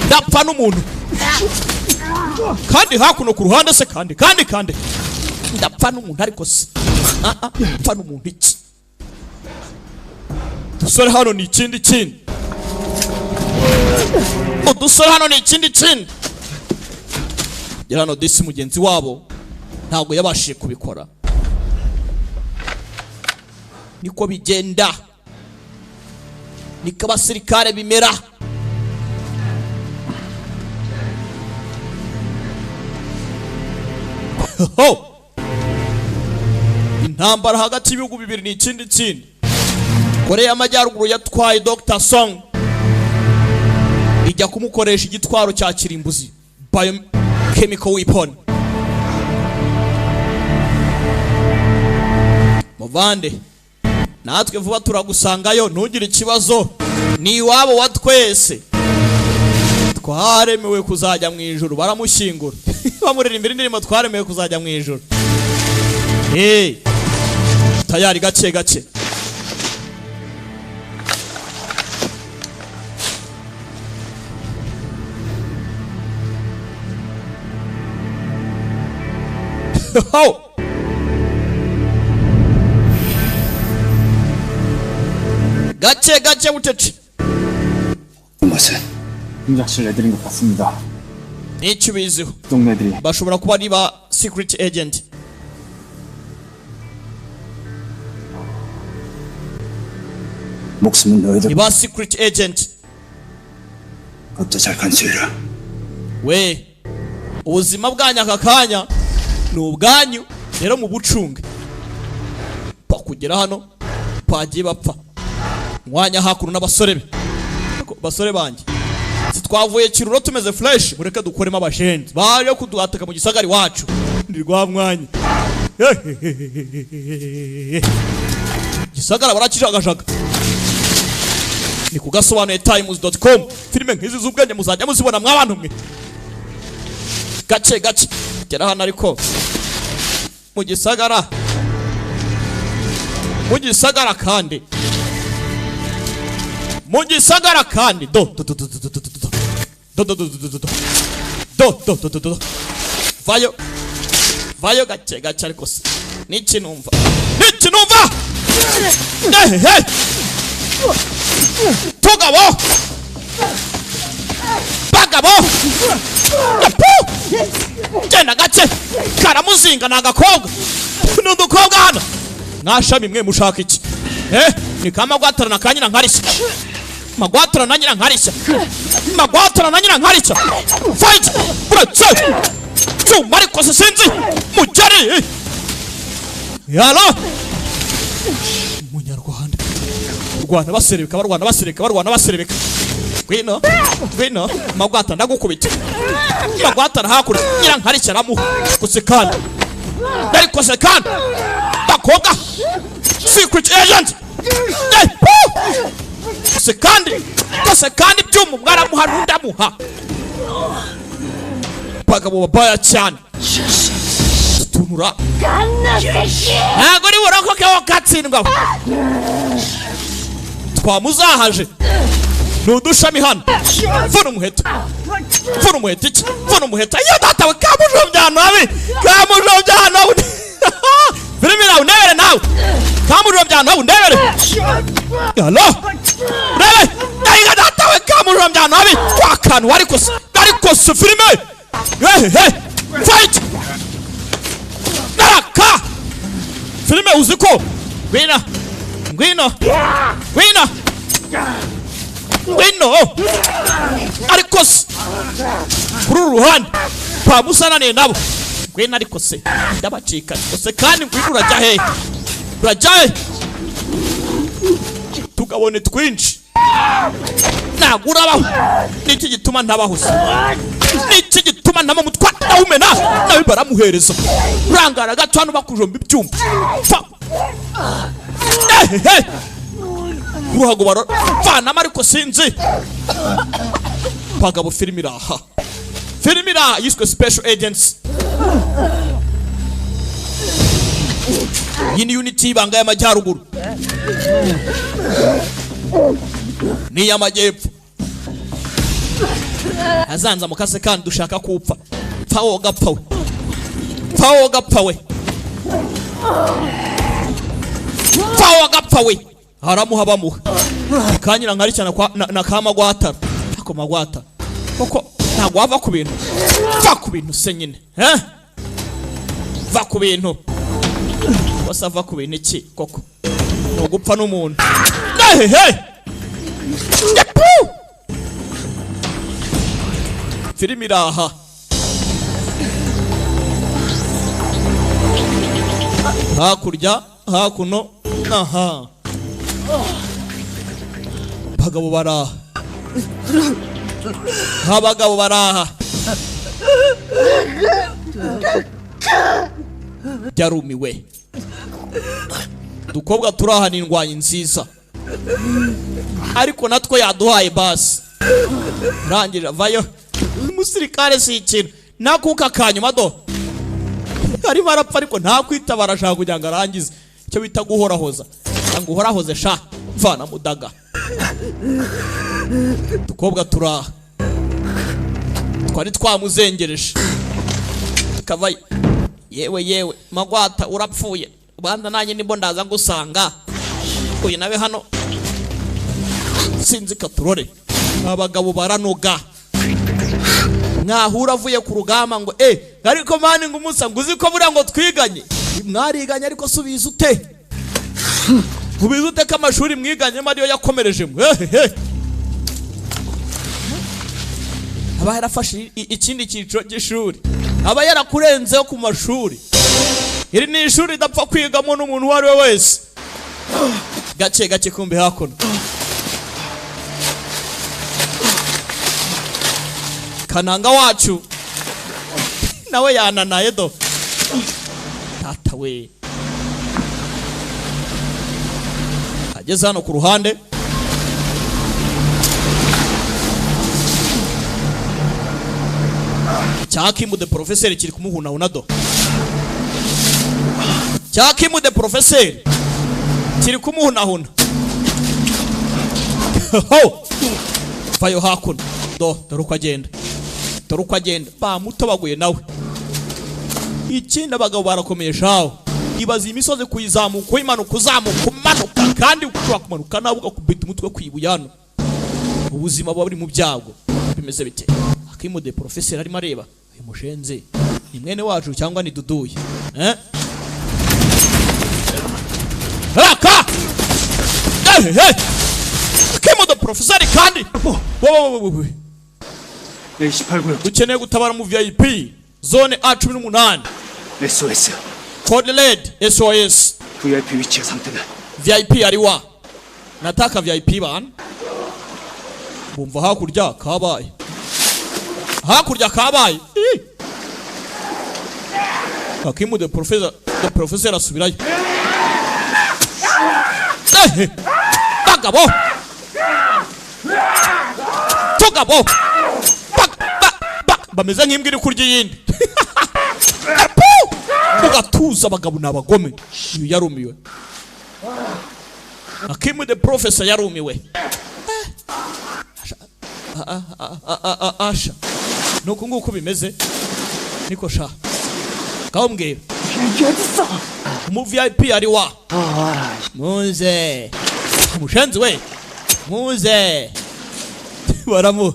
Speaker 1: Ndapfa n'umuntu. Kandi hakuno ku ruhande se kandi ndapfa n'umuntu ariko se ndapfa n'umuntu iki. Dusore hano ni ikindi kindi. Udusore hano ni ikindi kindi. Hano disi mugenzi wabo ntabwo yabashije kubikora. Niko bigenda. Niko abasirikare bimera. Ho! Intambara hagati y'ibihugu bibiri ni ikindi kindi. Korea y'Amajyaruguru yatwaye Dr. Song ijya kumukoresha igitwaro cya kirimbuzi, biochemical weapon. Muvande, natwe vuba turagusangayo, ntugire ikibazo, ni iwabo wa twese. Twaremewe kuzajya mu ijuru, baramushyingura. Bamuririmbira indirimbo twaremewe kuzajya mu ijuru. Hey, tayari gake gake. Ho! Gake gake bucece.
Speaker 9: 것은 응작실 애들인 것 같습니다.
Speaker 1: Nicyo ubiziho.
Speaker 9: 동네들이
Speaker 1: Bashobora kuba ari ba secret agent.
Speaker 9: 목숨은 너희들
Speaker 1: Ni ba secret agent.
Speaker 9: 각자 잘 간수해라.
Speaker 1: We ubuzima bwanyu aka kanya ni ubwanyu, rero mu bucunge. Pakugera hano pagiye bapfa. Mwanya hakuno n'abasore be. Basore banjye twavuye kiruro tumeze fresh, mureke dukoremo abashenzi baje kuduhataka mu gisagari wacu. Ndi rwa mwanya gisagara barakijagajaga. Ni kugasobanuye times.com. Filime nk'izi z'ubwenge muzajya muzibona mwabantu mwe. Gace gace gera hano ariko mu gisagara, mu gisagara kandi, mu gisagara kandi do do do do do do do do do do do do do do do do do. Vayo vayo gake gake ariko se niki numva, niki numva. Ehehe tugabo bagabo genda gake karamuzinga ni agakobwa ni udukobwa hano. Mwashami mwe mushaka iki? Ni kamagwatarana ka nyina nkarishya. Magwatarana na nyina nkarishya. Magwatarana na nyina nkarishya. Fight! Buretse! Cyuma ariko se sinzi! Mugeri! Yalo! Munyarwanda. Rwanda baserebeka, barwana baserebeka, barwana baserebeka. Ngwino, ngwino, magwata ndagukubita. Magwatara hakurya, nyina nkarishya aramuha. Gusekana. Ariko sekana. Bakobwa! Secret agent! Sekandi, sekandi byumu mwaramuha nundamuha. Bagabo babaya cyane. Tunura. Ntago uri burokoke wo katsindwa. Twamuzahaje. Nudushami hano. Vuna umuheto. Vuna umuheto iki? Vuna umuheto. Iyo data we kamujombya hano abi. Kamujombya hano. Filime ndebere nawe. Kamujombya hano ndebere. Hello. Ndebe. Ndayiga data we kamujombya. Yijombye ahantu habi kwa kantu, ariko se, ariko se filime, hey hey, fight naraka filime, uzi ko ngwino ngwino ngwino ngwino, ariko se kuri uru ruhande kwa musananiye nabo ngwino, ariko se ndabacika, ariko se kandi ngwino, urajya hehe, urajya he? Tugabone twinshi, ntabwo urabaho. Niki gituma ntabaho se? Niki gituma ntama mutwa ndawumena? Nawe baramuhereza, urangara gato hano bakujomba ibyuma. Fa ehehe, uruhago baravanamo, ariko sinzi bagabo. Filime iraha, filime iraha yiswe Special Agents. Iyi ni unit y'ibanga y'amajyaruguru n'iy'amajyepfo. Azanza mukase kandi dushaka kupfa. Pfa wowe gapfa we, pfa wowe gapfa we, pfa wowe gapfa we. Haramuha, bamuha kanyira nkari cyane kwa na kamagwatara, ako magwata koko ntabwo wava ku bintu. Va ku bintu se nyine, eh, va ku bintu wasa, va ku bintu iki koko? Ni ugupfa n'umuntu. Hehe, filime iraha hakurya hakuno. Aha abagabo baraha, abagabo baraha, byarumiwe. Dukobwa turaha ni indwanyi nziza, ariko natwe yaduhaye basi rangije avayo. Umusirikare si ikintu nakuka kanyuma do arimo arapfa, ariko nta kwitabara, ashaka kugira ngo arangize icyo bita guhorahoza, ngo uhorahoze sha mvana mudaga. Dukobwa turaha twari twamuzengereje kavayo. Yewe yewe, magwata urapfuye, ubanza nanjye nibwo ndaza gusanga uyu nawe hano, sinzi katurore. Abagabo baranoga, mwahura avuye ku rugamba ngo eh, ariko man, ngo umusa ngo uzi ko buriya ngo twiganye, mwariganye, ariko subiza ute, ubizi ute ko amashuri mwiganyemo ariyo yakomerejemo? Hehe, aba yarafashe ikindi cyiciro cy'ishuri, aba yarakurenzeho ku mashuri. Iri ni ishuri ridapfa kwigamo n'umuntu uwo ari we wese. Gake gake kumbe hakuno kananga wacu nawe yananaye do tata we. Ageze hano ku ruhande cya Kimu the Professor kiri kumuhunahuna do, cya Kimu the Professor kiri kumuhunahuna ho. Vayo hakuno do, dore uko agenda, dore uko agenda, bamutobaguye nawe. Ikindi abagabo barakomeye shawo, ibaza imisozi kuyizamuka, uyimanuka, uzamuka, umanuka, kandi ushobora kumanuka nawe ugakubita umutwe ku ibuye hano, ubuzima buba buri mu byago. Bimeze bite? Akimu the Professor arimo areba uyu mushenzi ni mwene wacu cyangwa ni duduye, eh? Raka eh eh, Akimu the Professor kandi wo wo wo.
Speaker 9: A18구역
Speaker 1: Dukeneye gutabara mu VIP zone A18.
Speaker 9: SOS.
Speaker 1: Code red, SOS.
Speaker 9: VIP 위치와 상태는?
Speaker 1: VIP ari wa, nataka VIP bana. Bumva hakurya kabaye, hakurya kabaye. Ih! Hakimu the Professor, the Professor asubirayo. Eh! Bagabo tugabo bameze nk'imbwa iri kurya iyindi. Apu! Mugatuza, abagabo ni abagome. Uyu yarumiwe, Hakimu the Professor yarumiwe. Asha nuku nguku bimeze niko sha ngaho mbwira umu VIP ari wa, muze mushenzi we, muze. Baramuha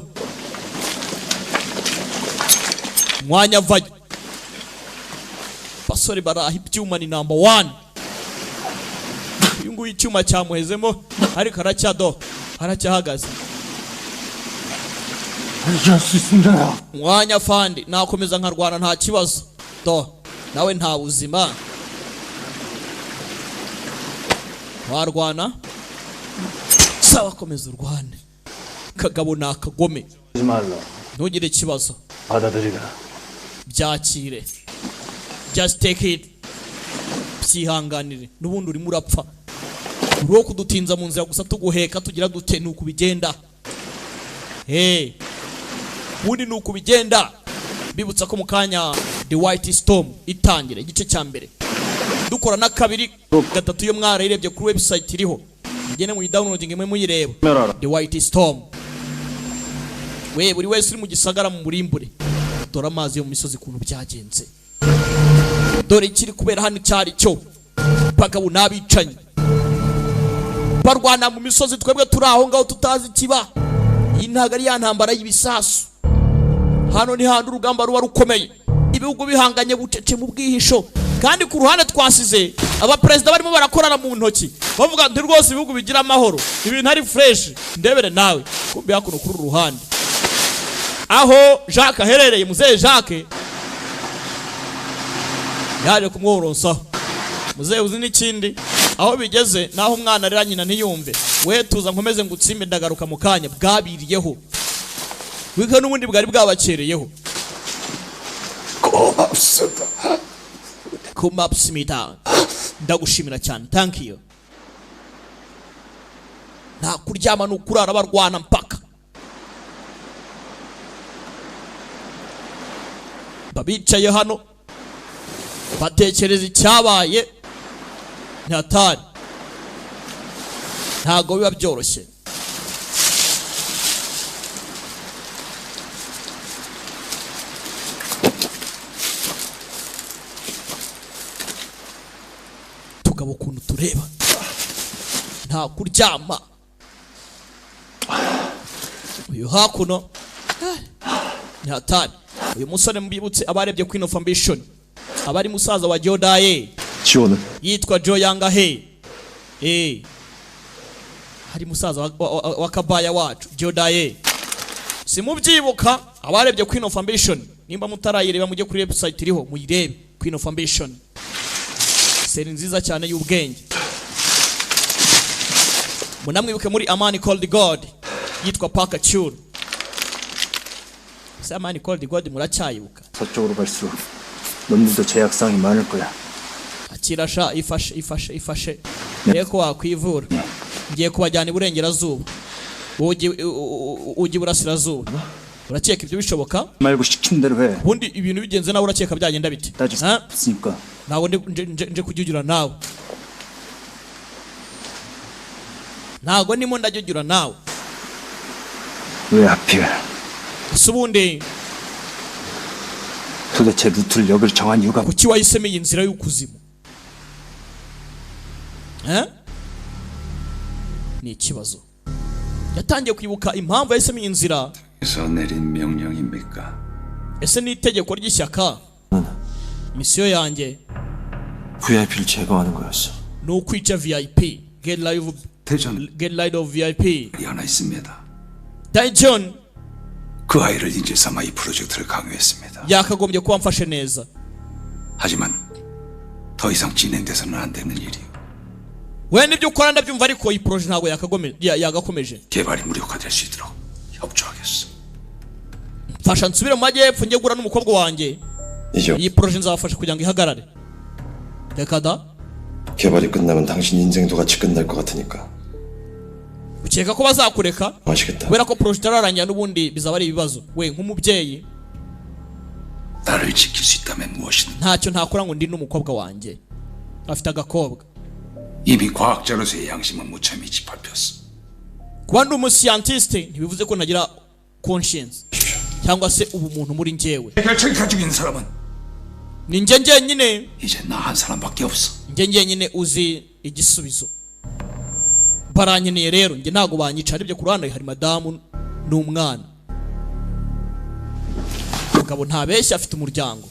Speaker 1: mwanya avayo. Basore baraha ibyuma ni number one. Uyu nguyu icyuma cyamuhezemo, ariko aracyado, aracyahagaze.
Speaker 13: 유지할 수 있습니다.
Speaker 1: Mwanya fandi, nakomeza nkarwana, nta kibazo. Do nawe nta buzima, warwana. Sawa, komeza urwane. Kagabo ni akagome.
Speaker 9: 하지 말라.
Speaker 1: Ntugire ikibazo.
Speaker 9: 받아들이라.
Speaker 1: Byakire, just take it, byihanganire. N'ubundi urimo urapfa, uri wo kudutinza mu nzira gusa, tuguheka tugira dute. Ni uku bigenda. Hey, ubundi ni uku bigenda. Bibutsa ko mu kanya The White Storm itangira igice cya mbere, dukora na kabiri, gatatu. Iyo mwarayirebye kuri website iriho, mugende muyidownloading imwe muyireba. The White Storm we, buri wese uri mu gisagara mu murimbure. Dore amazi yo mu misozi ukuntu byagenze. Dore ikiri kubera hano icyari cyo. Bagabo n'abicanyi barwana mu misozi, twebwe turi aho ngaho tutazi ikiba. Iyi ntabwo ari ya ntambara y'ibisasu. Hano ni handi urugamba ruba rukomeye, ibihugu bihanganye bucece mu bwihisho. Kandi ku ruhande twasize abaperezida barimo barakorana mu ntoki, bavuga nti rwose ibihugu bigira amahoro, ibintu ari fresh. Ndebere nawe, kumbe hakuno kuri uru ruhande aho Jacques aherereye, muzehe Jacques yaje kumworonsaho. Muzehe, uzi n'ikindi, aho bigeze naho umwana arira nyina ntiyumve. We tuza nkomeze ngutsimbe, ndagaruka mu kanya. Bwabiriyeho wika, n'ubundi bwari bwabakereyeho.
Speaker 7: 고맙습니다.
Speaker 1: 고맙습니다. Ndagushimira cyane, thank you. Nta kuryama, ni ukurara barwana mpaka babicaye hano batekereza icyabaye. Ntihatari, ntago biba byoroshye. Tugabo ukuntu tureba, nta kuryama. Uyu hakuno ntihatari. Uyu musore, mbibutse abarebye Queen of Ambition, abari musaza wa Jodaye.
Speaker 9: 지원은
Speaker 1: Yitwa Joe Yangahe. Hari musaza wa kabaya wacu Jodaye, simubyibuka? Abarebye Queen of Ambition, nimba mutarayireba mujye kuri website iriho muyirebe. Queen of Ambition, série nziza cyane y'ubwenge. Munamwibuke muri A Man Called God, yitwa Parker Chul. Se A Man Called God muracyayibuka?
Speaker 9: 서쪽으로 갈수록 놈들도 제약사항이 많을 거야.
Speaker 1: Akira sha, ifashe, ifashe, ifashe, rero ko wakwivura. Ngiye kubajyana iburengerazuba, wowe ujye iburasirazuba. Urakeka ibyo bishoboka?
Speaker 9: 말고 시킨 대로 해.
Speaker 1: Ubundi ibintu bigenze nawe, urakeka byagenda bite?
Speaker 9: 따질 수
Speaker 1: Ha?
Speaker 9: 없으니까.
Speaker 1: Ntabwo nje kujyugira nawe, ntabwo ndimo ndajyugira nawe.
Speaker 9: 왜 하필
Speaker 1: Ese ubundi
Speaker 9: 도대체 루트를 여기로 정한 이유가
Speaker 1: kuki wahisemo iyi nzira y'ukuzimu? Eh? Ni ikibazo. Yatangiye kwibuka impamvu yahisemo iyi nzira.
Speaker 14: 에서 내린 명령입니까?
Speaker 1: Ese ni itegeko ry'ishyaka? Misiyo yanjye
Speaker 12: VIP를 제거하는 거였어.
Speaker 1: ni ukwica VIP, get live, get rid of VIP.
Speaker 14: 하나 있습니다.
Speaker 1: Daejeon.
Speaker 14: 그 아이를 인질 삼아 이 프로젝트를 강요했습니다.
Speaker 1: Yakagombye kuba mfashe neza.
Speaker 14: 하지만 더 이상 진행돼서는 안 되는 일이요.
Speaker 1: We nibyo ukora ndabyumva, ariko iyi projet ntabwo yagakomeje.
Speaker 14: 개발이 무력화될 수 있도록 협조하겠어.
Speaker 1: Mfasha nsubire mu majyepfo, njye guhura n'umukobwa wanjye.
Speaker 15: 이제
Speaker 1: Iyi projet nzabafasha kugira ngo ihagarare. Reka da.
Speaker 15: 개발이 끝나면 당신 인생도 같이 끝날 것 같으니까
Speaker 1: Ukeka ko bazakureka?
Speaker 15: 아시겠다.
Speaker 1: Kubera ko projet itararangira, n'ubundi bizaba ari ibibazo. We nk'umubyeyi
Speaker 14: 나를 지킬 수 있다면 무엇이든
Speaker 1: ntacyo ntakora ngo ndi n'umukobwa wanjye. Afite agakobwa.
Speaker 14: 이미 과학자로서의 양심은 무참히 짓밟혔어.
Speaker 1: Kuba ndi umuscientiste ntibivuze ko ntagira conscience cyangwa se ubumuntu muri njyewe.
Speaker 14: 해결책을 가지고 있는 사람은
Speaker 1: Ni njye njyenyine.
Speaker 14: 이제 나 한 사람밖에 없어.
Speaker 1: Njye njyenyine uzi igisubizo. Barankeneye rero, njye ntabwo banyica. Aribyo, ku ruhande hari madamu Ni umwana. Umugabo ntabeshya, afite umuryango.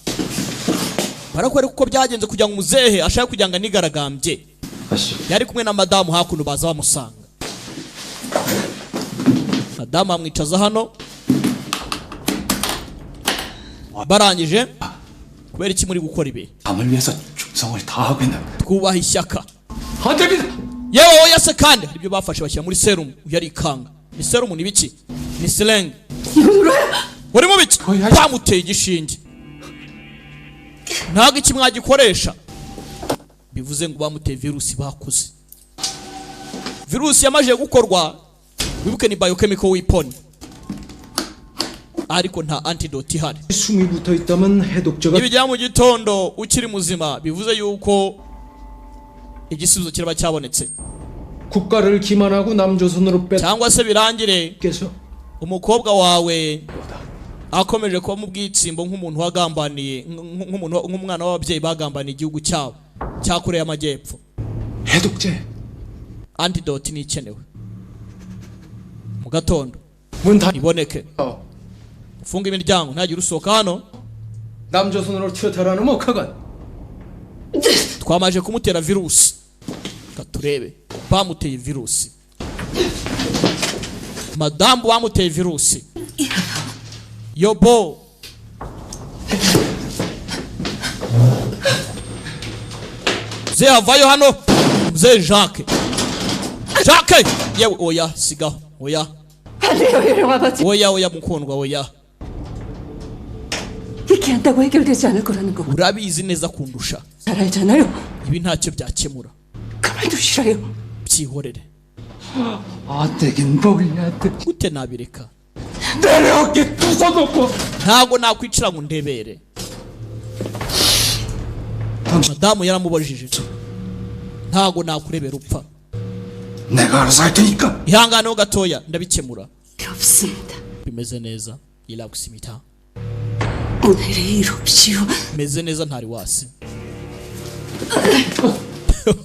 Speaker 1: Barakwereka uko byagenze kugira ngo umuzehe ashake kugira ngo anigaragambye. Yari kumwe na madamu hakuno, baza bamusanga. Madamu amwicaza hano. Barangije, kubera iki muri gukora ibi?
Speaker 14: 남을 위해서 충성을 다하고 있는
Speaker 1: Twubaha ishyaka. Yewe, oya se. Kandi hari ibyo bafashe bashyira muri serumu. Uyu arikanga. Ni serumu, ni biki? Ni seringue. Uri mu biki? Bamuteye igishinge. Ntabwo iki mwagikoresha. Bivuze ngo bamuteye virusi. Bakoze virusi yamajije gukorwa. Wibuke ni biochemical weapon, ariko nta antidote ihari.
Speaker 16: 숨이 붙어 있다면 해독제가
Speaker 1: Nibigera mu gitondo ukiri muzima, bivuze yuko igisubizo kiraba cyabonetse.
Speaker 16: 국가를 기만하고 남조선으로
Speaker 1: Cyangwa se birangire
Speaker 16: 뺏겨서
Speaker 1: umukobwa wawe akomeje kuba mu bwitsimbo nk'umuntu wagambaniye, nk'umuntu, nk'umwana w'ababyeyi bagambaniye igihugu cyabo cya Koreya y'Amajyepfo.
Speaker 14: 해독제
Speaker 1: Antidote ni ikenewe mu gatondo iboneke. Ufunge imiryango, ntagire usohoka hano.
Speaker 16: 남조선으로 튀어탈하는 목하간
Speaker 1: Twamaje kumutera virusi. Reka turebe. Bamuteye virusi, madamu bamuteye virusi. Yobo, mzee avayo hano. Mzee Jacques, Jacques, yewe, oya, sigaho, oya.
Speaker 8: 안 돼요, 일용 아버지.
Speaker 1: Oya, oya, mukundwa, oya.
Speaker 8: 이렇게 한다고 해결되지 않을 거라는 거
Speaker 1: Urabizi neza kundusha.
Speaker 8: 잘 알잖아요.
Speaker 1: Ibi ntacyo byakemura.
Speaker 8: 그만두시라요.
Speaker 1: Byihorere.
Speaker 13: 안 되긴 뭐야 돼.
Speaker 1: Gute nabireka?
Speaker 13: 내려오게 두 손 놓고
Speaker 1: Ntabwo nakwicara ngo ndebere. Madamu yaramubajije. Ntabwo nakurebera upfa.
Speaker 14: 내가 알아서 할 테니까
Speaker 1: Ihanganeho gatoya, ndabikemura.
Speaker 8: 없습니다.
Speaker 1: Bimeze neza. Iragusimita.
Speaker 8: 오늘의 일 없이요.
Speaker 1: Meze neza, ntari wasi.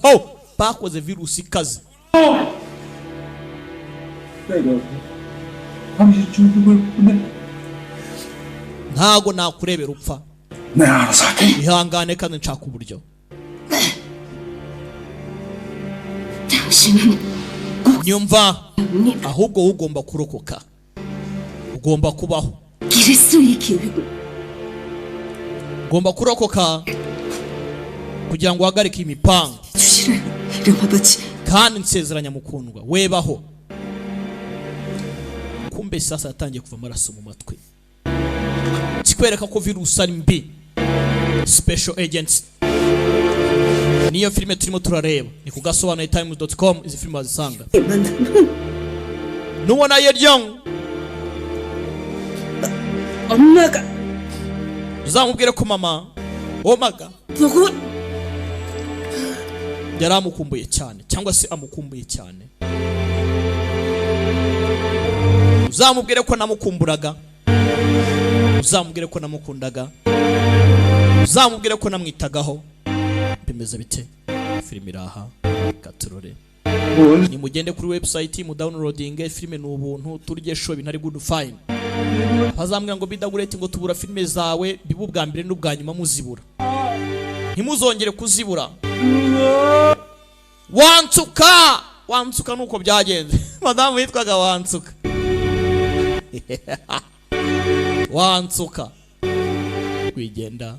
Speaker 1: Ho! Bakoze virusi ikaze.
Speaker 13: 내가 당신 죽음을 보내
Speaker 1: Ntabwo nakurebera upfa.
Speaker 14: 내가 알아서 할 테니까
Speaker 1: Ihangane, kandi nshaka uburyo.
Speaker 8: 당신은
Speaker 1: Nyumva, ahubwo wowe ugomba kurokoka, ugomba kubaho.
Speaker 8: 길을 이 계획을
Speaker 1: Ugomba kurokoka kugira ngo uhagarike imipango.
Speaker 8: 주시라요, 일용 아버지.
Speaker 1: Kandi nsezeranya, mukundwa, webaho. Kumbe sasa yatangiye kuva amaraso mu matwi, kikwereka ko virusi ari mbi. Special Agents niyo filime turimo turareba. Ni ku gasobanuye times.com, izi filime wazisanga. Nubona Yeryong,
Speaker 8: 엄마가
Speaker 1: uzamubwire ko mama omaga
Speaker 8: 보고
Speaker 1: yari amukumbuye cyane, cyangwa se amukumbuye cyane. Uzamubwire ko namukumburaga, uzamubwire ko namukundaga, uzamubwire ko namwitagaho. Bimeze bite? Filime iraha katurore. Nimugende kuri website mudownloadinge filime, ni ubuntu. Turye show, ibintu ari good fine. Bazambwira ngo bidagureti, ngo tubura filime zawe. Bibe ubwa mbere n'ubwa nyuma muzibura, ntimuzongere kuzibura. Wansuka, wansuka, nuko byagenze. Madamu yitwaga Wansuka, wansuka. Wigenda,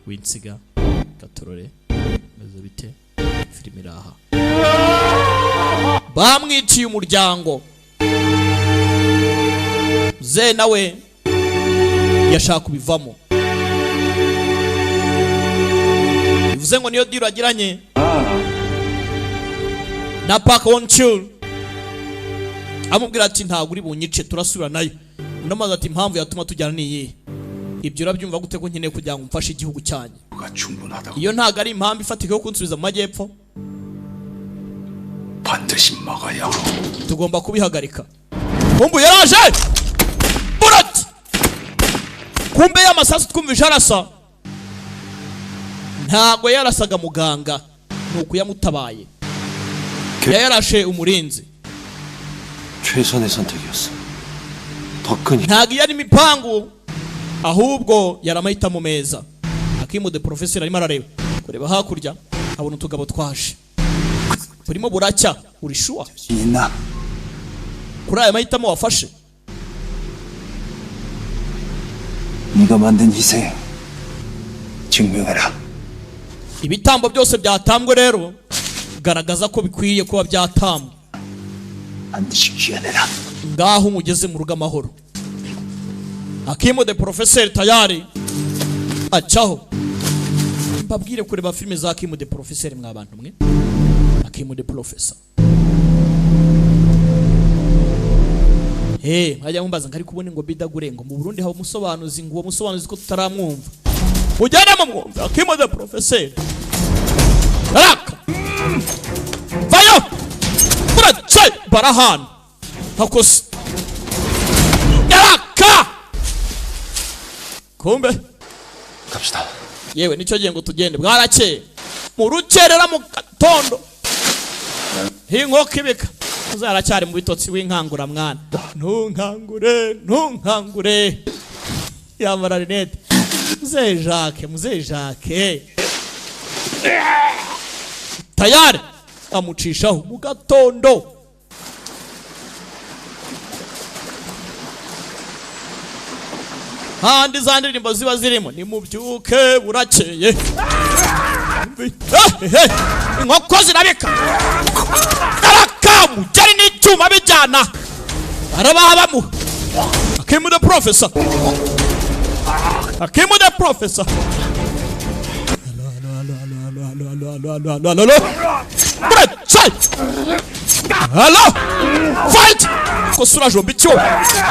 Speaker 1: winsiga katurore. Meze bite? Filime iraha. Bamwiciye umuryango. Ze nawe yashaka kubivamo. Bivuze ngo niyo deal agiranye na Park Won Chul. Amubwira ati: "Ntabwo uri bunyice, turasubira nayo." Undi amaze ati: "Impamvu yatuma tujyana ni iyihe? Ibyo urabyumva gute, ko nkeneye kugira ngo mfashe igihugu cyanjye?"
Speaker 14: 가 충분하다고
Speaker 1: Iyo ntabwo ari impamvu ifatika yo kunsubiza mu majyepfo.
Speaker 14: 반드시 막아야 하고
Speaker 1: Tugomba kubihagarika. Kumbu yaraje bullet. Kumbe y'amasasu twumvise arasa, ntabwo yarasaga muganga, ni ukuyamutabaye, yayarashe umurinzi.
Speaker 12: 최선의 선택이었어. 더 큰
Speaker 1: Ntabwo iyo ari imipangu, ahubwo yari amahitamo meza. Akimu the Professor arimo arareba, kureba hakurya, abona utugabo twaje, burimo buracya. Uri sure
Speaker 9: 있나?
Speaker 1: kuri aya mahitamo wafashe?
Speaker 9: 네가 만든 희생 증명해라.
Speaker 1: Ibitambo byose byatambwe rero, garagaza ko bikwiye kuba byatambwe.
Speaker 9: 반드시 기어내라.
Speaker 1: Ngaho umugeze mu rugo amahoro. Akimu the Professor tayari acaho. Mbabwire kureba filime za Akimu the Professor, mwa bantu mwe. Akimu the Professor. Hey, mwajya mumbaza ngo ariko ubundi ngo bidagure, ngo mu Burundi haba umusobanuzi, ngo uwo musobanuzi ko tutaramwumva? Mujyane mumwumva Akimu the Professor. Raka vayo burace barahana hakose yaraka kumbe.
Speaker 12: 갑시다.
Speaker 1: Yewe, nicyo gihe ngo tugende, bwarakeye mu rukerera mu gatondo, inkoko ibika. Uzaracyari mu bitotsi w'inkangura mwana, ntunkangure, ntunkangure. Yambara rinete muzehe Jacques, muzehe Jacques tayari amucishaho mu gatondo. Handi za ndirimbo ziba zirimo nimubyuke burakeye. Inkoko zirabika, arakamu jari n'icyuma bijyana, arabaha bamuha. Akimu the Professor, Akimu the Professor. Alo, alo, alo, alo, alo, buracaye, alo, fight kosa, urajomba icyuma,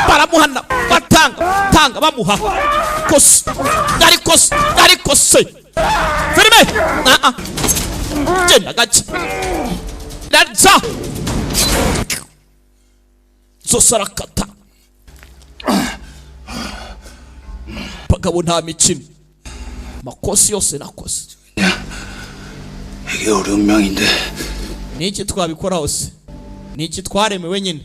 Speaker 1: baramuhana, batanga tanga bamuha kosa, ariko se, ariko se filime, ah ah, genda gake raza zose arakata. Bagabo, nta mikino, makosi yose nakoze.
Speaker 9: 이게 우리 운명인데.
Speaker 1: Niki twabikoraho se? Niki twaremewe nyine?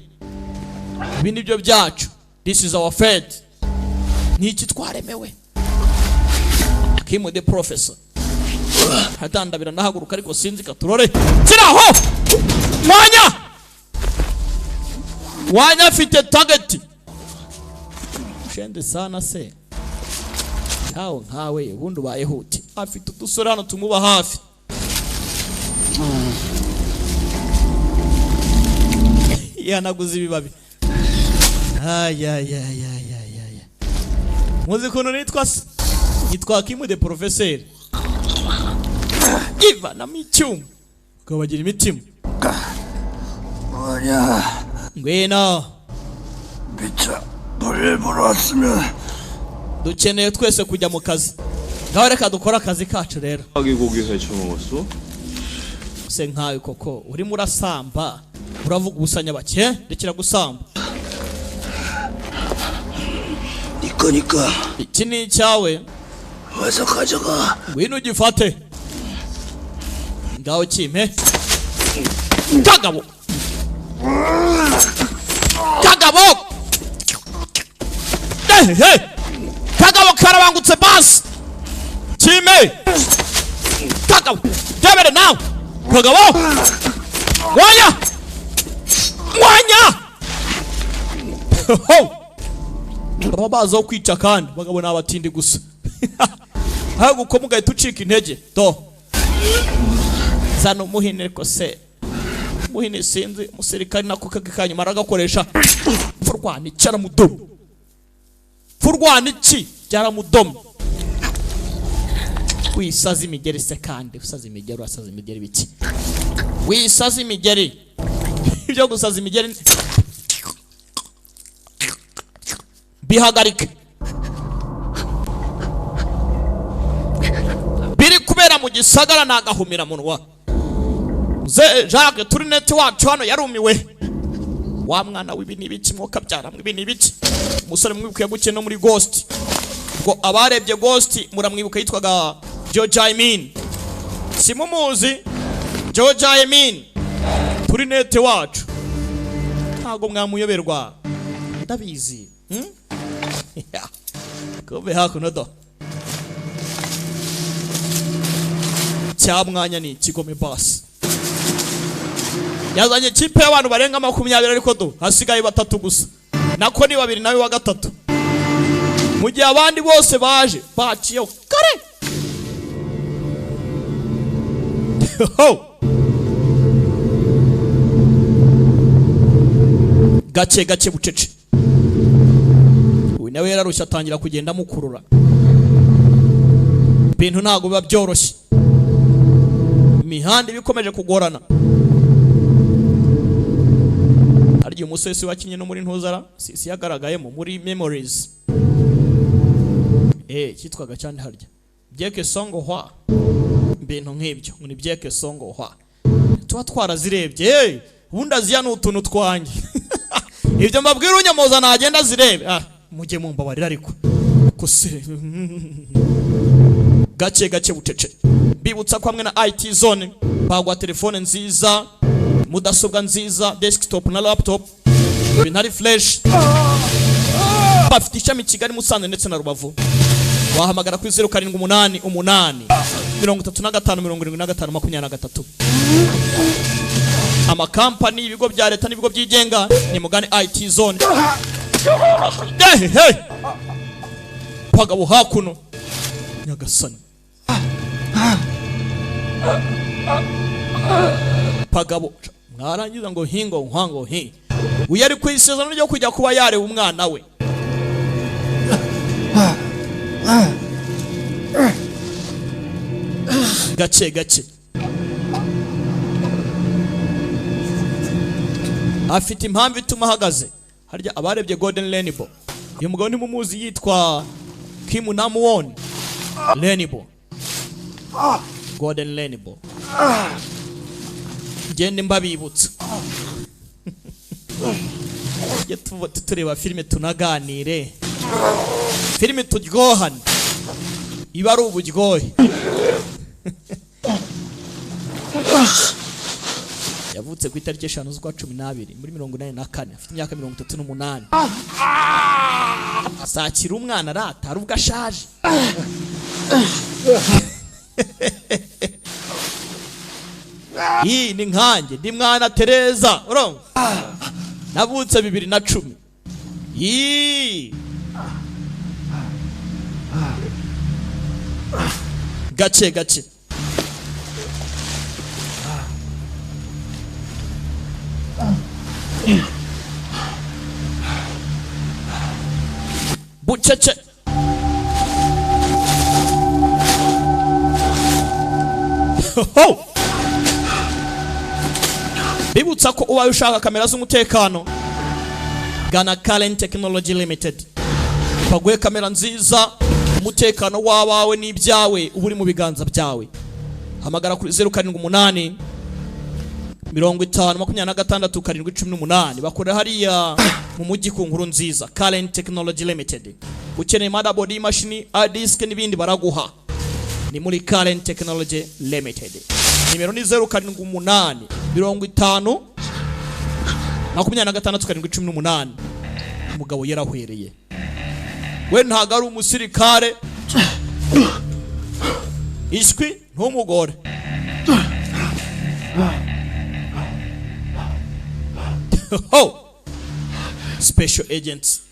Speaker 1: Ibi nibyo byacu, this is our fate. Niki twaremewe? Akimu the Professor hatandabira, ndahaguruka ariko sinzi katurore kiraho mwanya wanya afite target shende sana se nkawe nkawe ubundi ubayeho ute? Afite udusore hano tumuba hafi, yanaguze ibibabi. Ayayayayaya, muzi ukuntu nitwa se? Nitwa Akimu the Professor. Ivanamo icyuma, ukabagira imitima.
Speaker 9: 뭐냐?
Speaker 1: Ngwino.
Speaker 9: 미처 널 보러 왔으면
Speaker 1: Dukeneye twese kujya mu kazi, ngaho reka dukore akazi kacu rero.
Speaker 12: 아기 고기 회쳐 먹었어?
Speaker 1: Se nkawe koko urimo urasamba, uravuga ubusa nyabake, rekera gusamba.
Speaker 9: 네 거니까.
Speaker 1: Iki ni icyawe.
Speaker 9: 어서 가져가.
Speaker 1: Ngwino ugifate, ngaho kimpe. Kagabo, kagabo, hey, kagabo karabangutse basi, kimpe kagabo, rebere nawe kagabo, mwanya mwanya. Ho baba bazi aho kwica kandi bagabo ni abatindi gusa, ahubwo uko mugahita ucika intege do. Zana umuhini, ariko se umuhini sinzi umusirikari nako kanyuma aragakoresha. Pfurwana iki aramudomo, pfurwana iki byaramudomo. Wisaza imigeri se kandi, usaza imigeri, urasaza imigeri biki? Wisaza imigeri, ibyo gusaza imigeri bihagarike. Biri kubera mu gisagara ni agahumiramunwa. Ze Jacques Turinete wacu hano yarumiwe. Wa mwana w'ibi ni ibiki mwoka byaramwe? Ibi ni ibiki? Umusore mwibuka yagukiye no muri Ghost, ubwo abarebye Ghost muramwibuka, yitwaga Joe Jaimin. Simumuzi Joe Jaimin Turinete wacu? Ntabwo mwamuyoberwa, ndabizi. Kumbe hakuno do cyamwanya ni ikigome basi. Yazanye ikipe y'abantu barenga 20, ariko do hasigaye batatu gusa, nako ni babiri nawe wa gatatu, mu gihe abandi bose baje baciye kare. Ho! Gake gake bucece, uyu nawe yararushye atangira kugenda amukurura. Ibintu ntabwo biba byoroshye, imihanda iba ikomeje kugorana. Hari igihe umusore si wakinye no muri ntuzara si yagaragayemo muri Memories, cyitwaga cyane harya Byeke Songo Hwa, ibintu nk'ibyo ngo ni Byeke Songo Hwa, tuba twarazirebye. Ubundi aziya ni utuntu twanjye. Ibyo mbabwira unyamoza nagenda azirebe. Mujye mumbabarira ariko kose. Gake gake bucece, bibutsa ko hamwe na IT Zone bagwa telefone nziza, mudasobwa nziza, desktop na laptop, ibintu ari fresh. Bafite ishami Kigali, Musanze ndetse na Rubavu. Wahamagara kuri 0788 35 75 23. Amakampani, ibigo bya leta n'ibigo byigenga, ni mugane IT Zone. Hey, hey! Pagabo hakuno nyagasani, pagabo mwarangiza ngo hingo nkwango hi. Uyu ari ku isezerano ryo kujya kuba yareba umwana we. Gake gake afite impamvu ituma ahagaze harya. Abarebye Golden Rainbow, uyu mugabo ntimumuzi, yitwa Kim Namwon Rainbow, Golden Rainbow. Ngende mbabibutsa, tujye tureba filime tunaganire, filime turyohane, iba ari uburyohe. Yavutse ku itariki 5 z'ukwa 12 muri 84, afite imyaka 38. Sakira umwana aratara ubwo ashaje. Iyi ni nkanjye ndi mwana Tereza, urumva? Navutse 2010. Ii gake gake. Bucece. Ho! Bibutsa ko ubaye ushaka kamera z'umutekano, gana Karen Technology Limited. Baguhe kamera nziza, umutekano wabawe n'ibyawe uba uri mu biganza byawe. Hamagara kuri 078 50 26 7 18. Bakorera hariya mu mujyi ku nkuru nziza. Karen Technology Limited. Ukeneye motherboard, imashini, hard disk n'ibindi baraguha. Ni muri Karen Technology Limited. Nimero ni 078 50 26 7 18. Umugabo yarahwereye. We ntago ari umusirikare. Ishwi ntumugore. Oh! Special agents.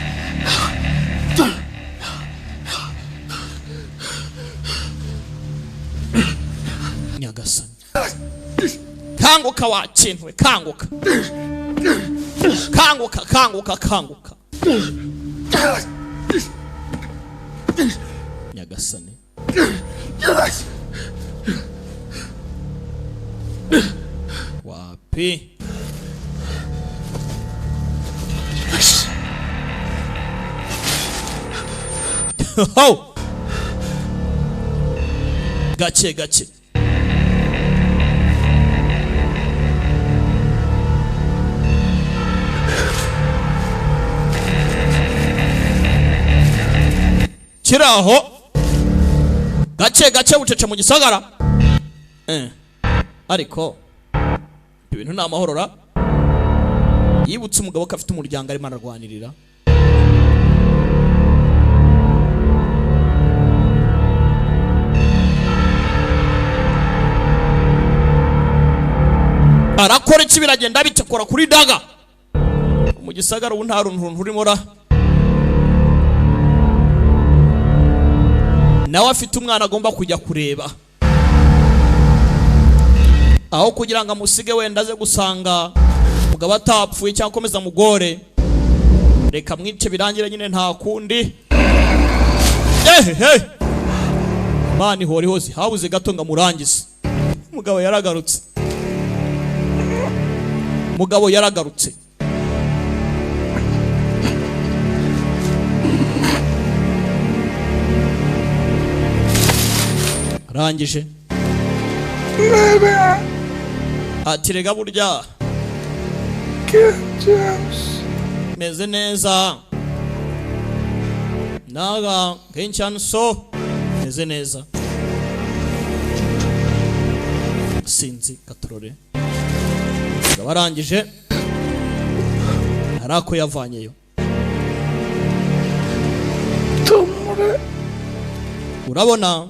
Speaker 1: Nyagasani. Kanguka wa kintu, kanguka. Kanguka, kanguka, kanguka. Nyagasani. Wapi? Ho! Gake gake. Kiraho gake gake bucece mu gisagara. Ariko ibintu ni amahoro ra. Yibutse umugabo ko afite umuryango arimo ararwanirira. Ibiki biragenda bitekora kuri daga mu gisagara ubu nta runtu rurimo ra. Nawe afite umwana agomba kujya kureba, aho kugira ngo amusige wenda aze gusanga umugabo atapfuye cyangwa akomeza mugore, reka mwice birangire nyine nta kundi. Ehehe, mani hori hose habuze gato ngo amurangize. Umugabo yaragarutse, umugabo yaragarutse. Arangije ati rega burya meze neza naga kenshi so meze neza sinzi katorore. Barangije harako yavanyeyo. Urabona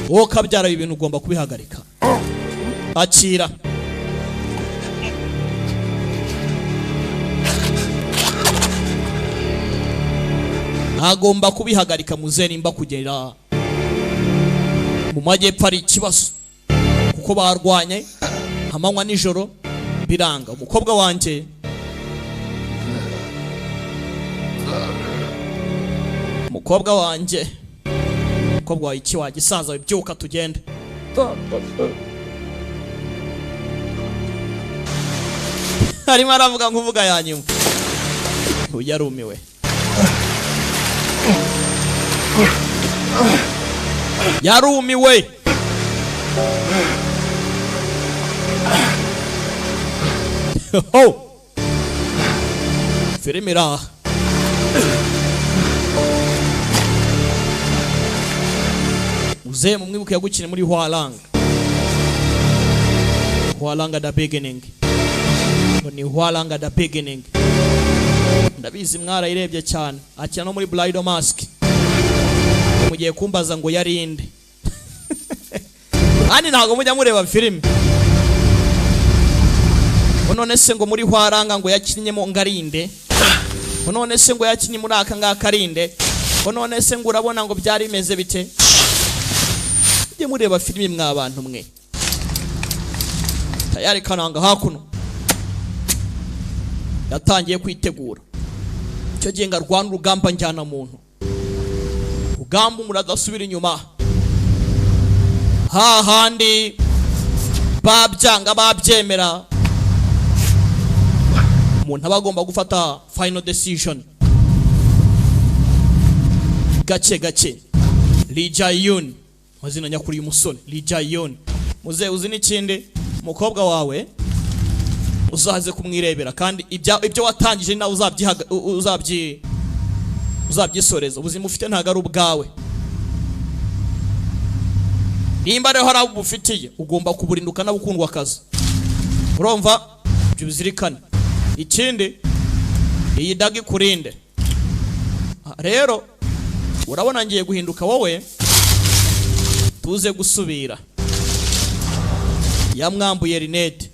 Speaker 1: wowe kabyara ibintu ugomba kubihagarika. Akira agomba kubihagarika muze nimba kugera mu majyepfo ari ikibazo, kuko barwanye amanywa nijoro biranga. Umukobwa wanjye umukobwa wanjye umukobwa wawe iki wagisaza byuka tugende. Arimo aravuga nkuvuga ya nyuma, yarumiwe yarumiwe. Ho filime iraha. Uze mumwibuke yagukine muri Hwalanga, Hwalanga the beginning. Ni Hwalanga the beginning, ndabizi mwarayirebye cyane. Akina no muri Bridal Mask, mugiye kumbaza ngo yarinde. Ani ntago mujya mureba filime. None se ngo muri Hwaranga ngo yakinnyemo ngarinde, none se ngo yakinye muri aka ngaka arinde, none se ngo urabona ngo byari bimeze bite. Mujye mureba filime mwa bantu mwe. Tayari kananga hakuno yatangiye kwitegura icyo gihe ngo arwana urugamba njyana muntu, rugamba umuntu adasubira inyuma, hahandi babyanga babyemera, umuntu aba agomba gufata final decision. Gake gake Lee Jae-yun, amazina nyakuri y'umusore Lee Jae-yun. Muze uzi n'ikindi, umukobwa wawe uzaze kumwirebera, kandi ibyo watangije nawe uzabyisoreza. Ubuzima ufite ntago ari ubwawe, nimba rero hari abo ubufitiye ugomba kuburinda ukanabukundwa akazi, urumva ibyo bizirikane. Ikindi iyi daga ikurinde. Rero urabona ngiye guhinduka wowe, tuze gusubira. Yamwambuye rinete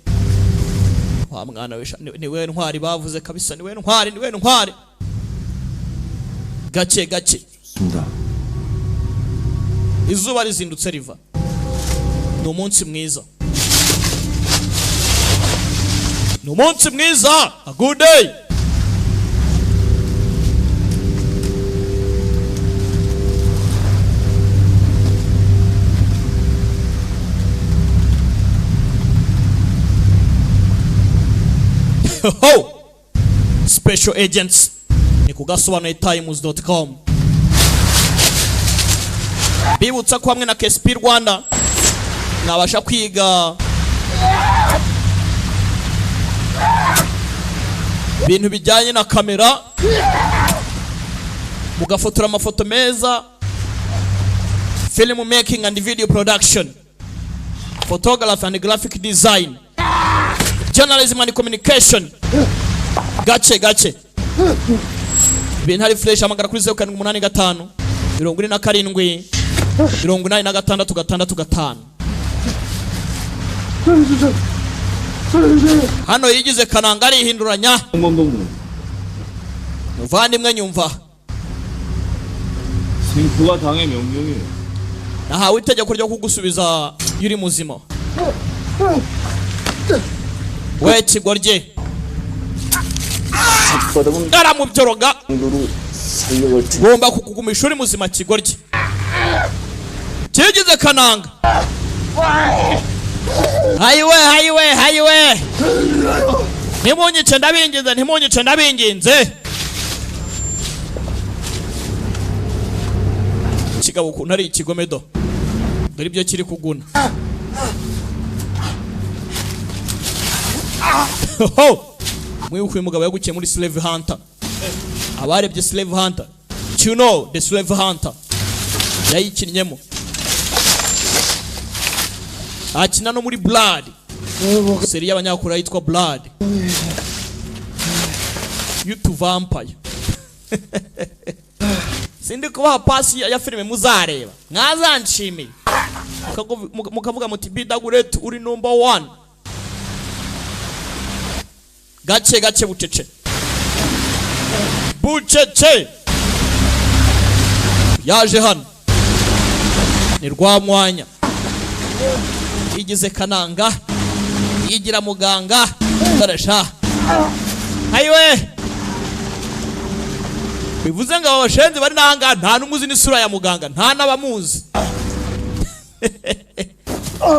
Speaker 1: wa mwana we, niwe ntwari bavuze kabisa, niwe ntwari, niwe ntwari. Gake gake izuba rizindutse riva, ni umunsi mwiza, ni umunsi mwiza, a good day. Ho! Special Agents ni kugasobanuye times.com. Bibutsa ko hamwe na KSP Rwanda mwabasha kwiga ibintu bijyanye na kamera, mugafotora amafoto meza, film making and video production, photography and graphic design, journalism and communication. Gace gace ibintu ari fresh. Amagara kuri 0785 47 86 6 5.
Speaker 13: 살려주세요. 살려주세요.
Speaker 1: Hano yigize Kananga, arihinduranya. Muvandimwe, nyumva.
Speaker 12: 생포가 당의 명령이에요.
Speaker 1: Nahawe itegeko ryo kugusubiza iyo uri muzima. We kigoryi, aramubyoroga. Ngomba kukugumisha uri muzima, kigoryi. Kigize Kananga. Hayiwe, hayiwe, hayiwe! Ntimunyice, ndabinginze, ntimunyice, ndabinginze. Kigabo ukuntu ari ikigomedo, dore ibyo kiri kuguna. Ho! Mwibuke uyu mugabo yagukiye muri Slave Hunter. Abarebye Slave Hunter, you know the Slave Hunter, yayikinnyemo, akina no muri Blood, série y'Abanyakoreya yitwa Blood y'utuvampire. Sindi kubaha pasi ya filime, muzareba mwazanshimiye, mukavuga muti: "Bidagureti uri number one." Gake gake, bucece bucece, yaje hano ni Rwamwanya. Yigize Kananga, yigira muganga. Koresha ayiwe, bivuze ngo aba bashenzi bari n'ahangaha nta n'umuzi n'isura ya muganga, nta n'abamuzi.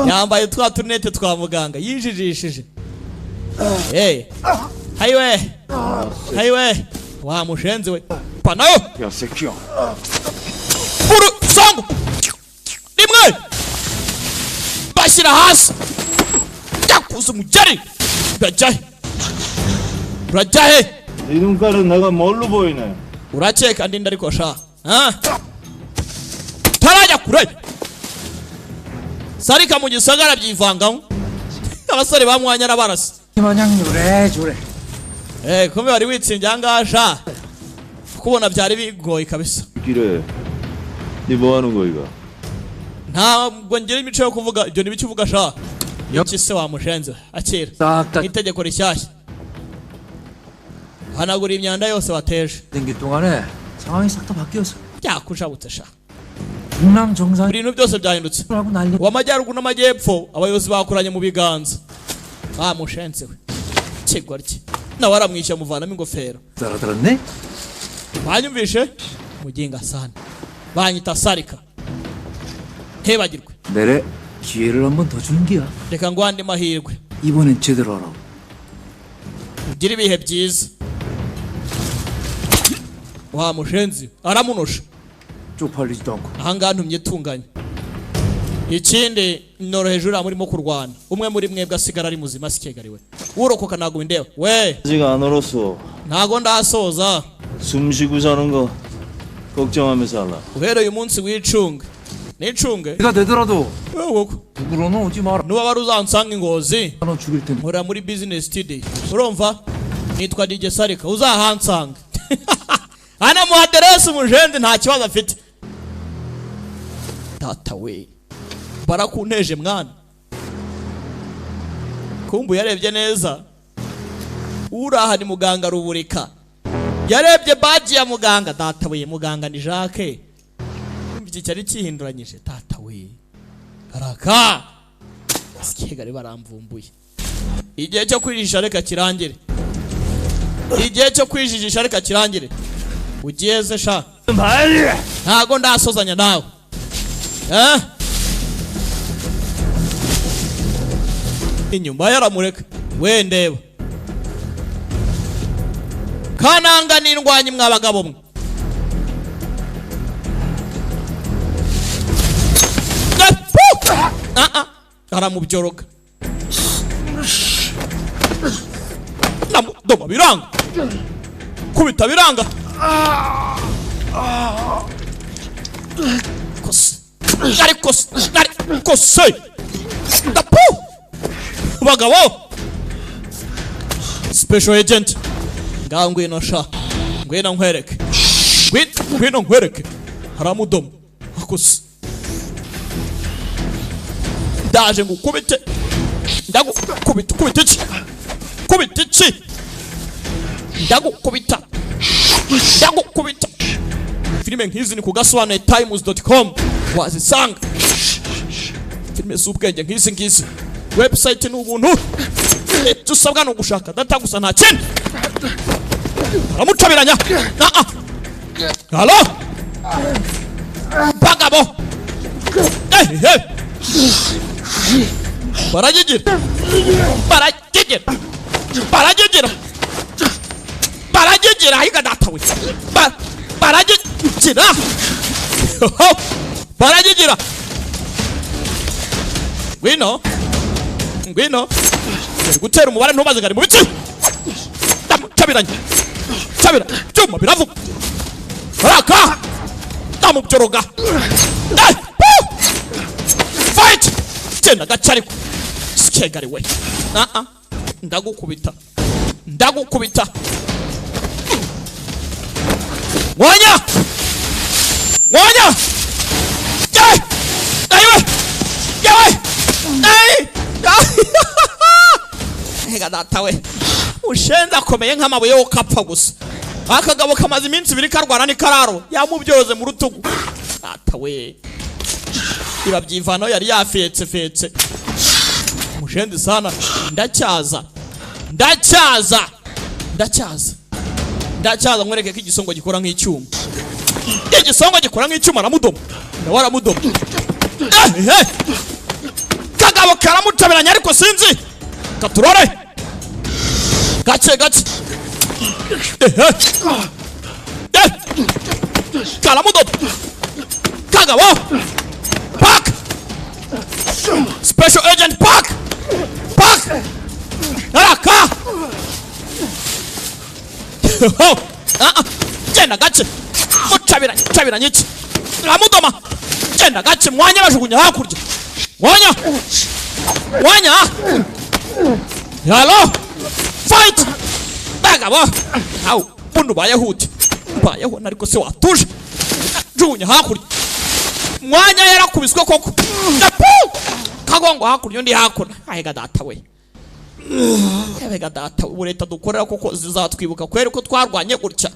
Speaker 1: Yambaye twa tunete twa muganga, yijijishije. Hey, hayiwe, hayiwe, wa mushenzi we, panayo.
Speaker 14: 야 새끼야.
Speaker 1: Urusango rimwe bashyira hasi, yakuze umugeri. Urajyahe, urajyahe?
Speaker 12: 네 눈깔은 내가 뭘로 보이네?
Speaker 1: Urakeka ndinda ariko sha? Ha, tarajya kure. Sarika mu gisagara byivangamo abasore bamwanya arabarasa.
Speaker 13: 마냥 요래조래.
Speaker 1: Eh, kumbe wari witsinze ahangaha sha, kubona byari bigoye kabisa.
Speaker 12: 기래. 네 뭐 하는 거야 이거?
Speaker 1: Ntabwo ngira imico yo kuvuga ibyo. Ntibicyo uvuga sha. Iki se wamushenze? Akira itegeko rishyashya, hanagura imyanda yose wateje.
Speaker 13: 댕길 동안에 상황이 싹 다 바뀌었어.
Speaker 1: Byakushabutse sha.
Speaker 13: 북남 정상
Speaker 1: Ibintu byose byahindutse.
Speaker 13: 하고 난리.
Speaker 1: Uw'amajyaruguru n'amajyepfo, abayobozi bakoranye mu biganza. Wa mushenze we, kigoryi, nawe aramwishyura, amuvanamo ingofero.
Speaker 13: 알아들었네?
Speaker 1: Banyumvishe muginga sana, banyita Sarika, ntibagirwe.
Speaker 13: 내래 기회를 한 번 더 주는 기야.
Speaker 1: Reka ngo andi mahirwe.
Speaker 13: 이번엔 제대로 하라고.
Speaker 1: Ugire ibihe byiza, wa mushenzi. Aramunosha.
Speaker 13: 쪽팔리지도 않고.
Speaker 1: Ahangaha ntumye tunganya. Ikindi, noroheje uriya murimo kurwana. Umwe muri mwebwe asigara ari muzima, sikegariwe. Urokoka ntabwo bindeba we.
Speaker 12: 아직 안 얼었어.
Speaker 1: Ntago ndasoza.
Speaker 12: 숨 쉬고 사는 거 걱정하면서 살라.
Speaker 1: Uhereye umunsi wicunge nicunge.
Speaker 13: 내가 되더라도
Speaker 1: Wewe
Speaker 13: 북으로는 오지 마라.
Speaker 1: Nuba wari uzansanga ingozi,
Speaker 13: 너 죽일 테니.
Speaker 1: nkorera muri business studio, urumva? Nitwa DJ Sarika, uzahansanga. Anamuha aderesi umujendi, nta kibazo afite. Data we, barakunteje mwana. Kumbu yarebye neza, uraha ni muganga Ruburika. Yarebye badge ya muganga. Data we, muganga ni Jacques. Kumva iki cyari cyihinduranyije. Data we, karaka sikegari, baramvumbuye. Igihe cyo kwijijisha reka kirangire, igihe cyo kwijijisha reka kirangire. Ugeze sha, ntago ndasozanya nawe, eh? Inyuma yaramureka. We ndeba, Kananga n'indwanyi mwa bagabo mwe. Ah, ah, aramubyoroga, namudoma biranga, kubita biranga. Kose ariko ariko se ndapu bagabo. Special agent, ngaho ngwino sha, ngwino nkwereke, ngwino nkwereke. Haramudoma akose, ndaje ngukubite. Ndagukubita. Kubita iki? Kubita iki? Ndagukubita, ndagukubita. Filime nk'izi ni ku gasobanuye times.com wazisanga. Filime z'ubwenge nk'izi ngizi, website ni ubuntu, icyo usabwa ni ugushaka data gusa, nta kindi. Baramucabiranya. Ah, halo bagabo, eh eh, baragigira, baragigira, baragigira, baragigira. Ayiga data we, baragigira, baragigira. Ngwino, ngwino. Ari gutera umubare, ntubaze ngo ari mu biki. Ndamucabiranya, cabira byuma biravuga, baraka ndamubyoroga. Eh, woo! Fight, genda gace. Ariko sikegari we. Ah ah, ndagukubita, ndagukubita. Mwanya, mwanya. Yewe, ayiwe, yewe, ayi. Ega data we, ushenze akomeye nk'amabuye yo kapfa gusa. Akagabo kamaze iminsi 2 karwana n'ikararo yamubyoze mu rutugu. Data we, ibabyivanaho yari yafetse fetse. Mushenzi sana. Ndacyaza, ndacyaza, ndacyaza, ndacyaza. Nkwereke ko igisongo gikora nk'icyuma. Igisongo gikora nk'icyuma. Aramudoma, nawe aramudoma. Eh, eh. Kagabo karamutabiranya, ariko sinzi katurore. Gake gake. Eh, eh. Eh. Karamudoma kagabo. Park, Special Agent Park, Park araka. Ah ah, genda gace. Mucabiranya, cabiranya iki? Ramudoma. Genda gace. Mwanya bajugunya hakurya. Mwanya, mwanya. Halo, fight bagabo. Awu bundu bayahute, bayeho. Ariko se watuje? Jugunya hakurya. Mwanya yarakubiswe koko. Napu! Kagongo hakurya, undi hakuno. Ayiga data we, ebega data, ubu leta dukorera koko zizatwibuka kweri ko twarwanye gutya?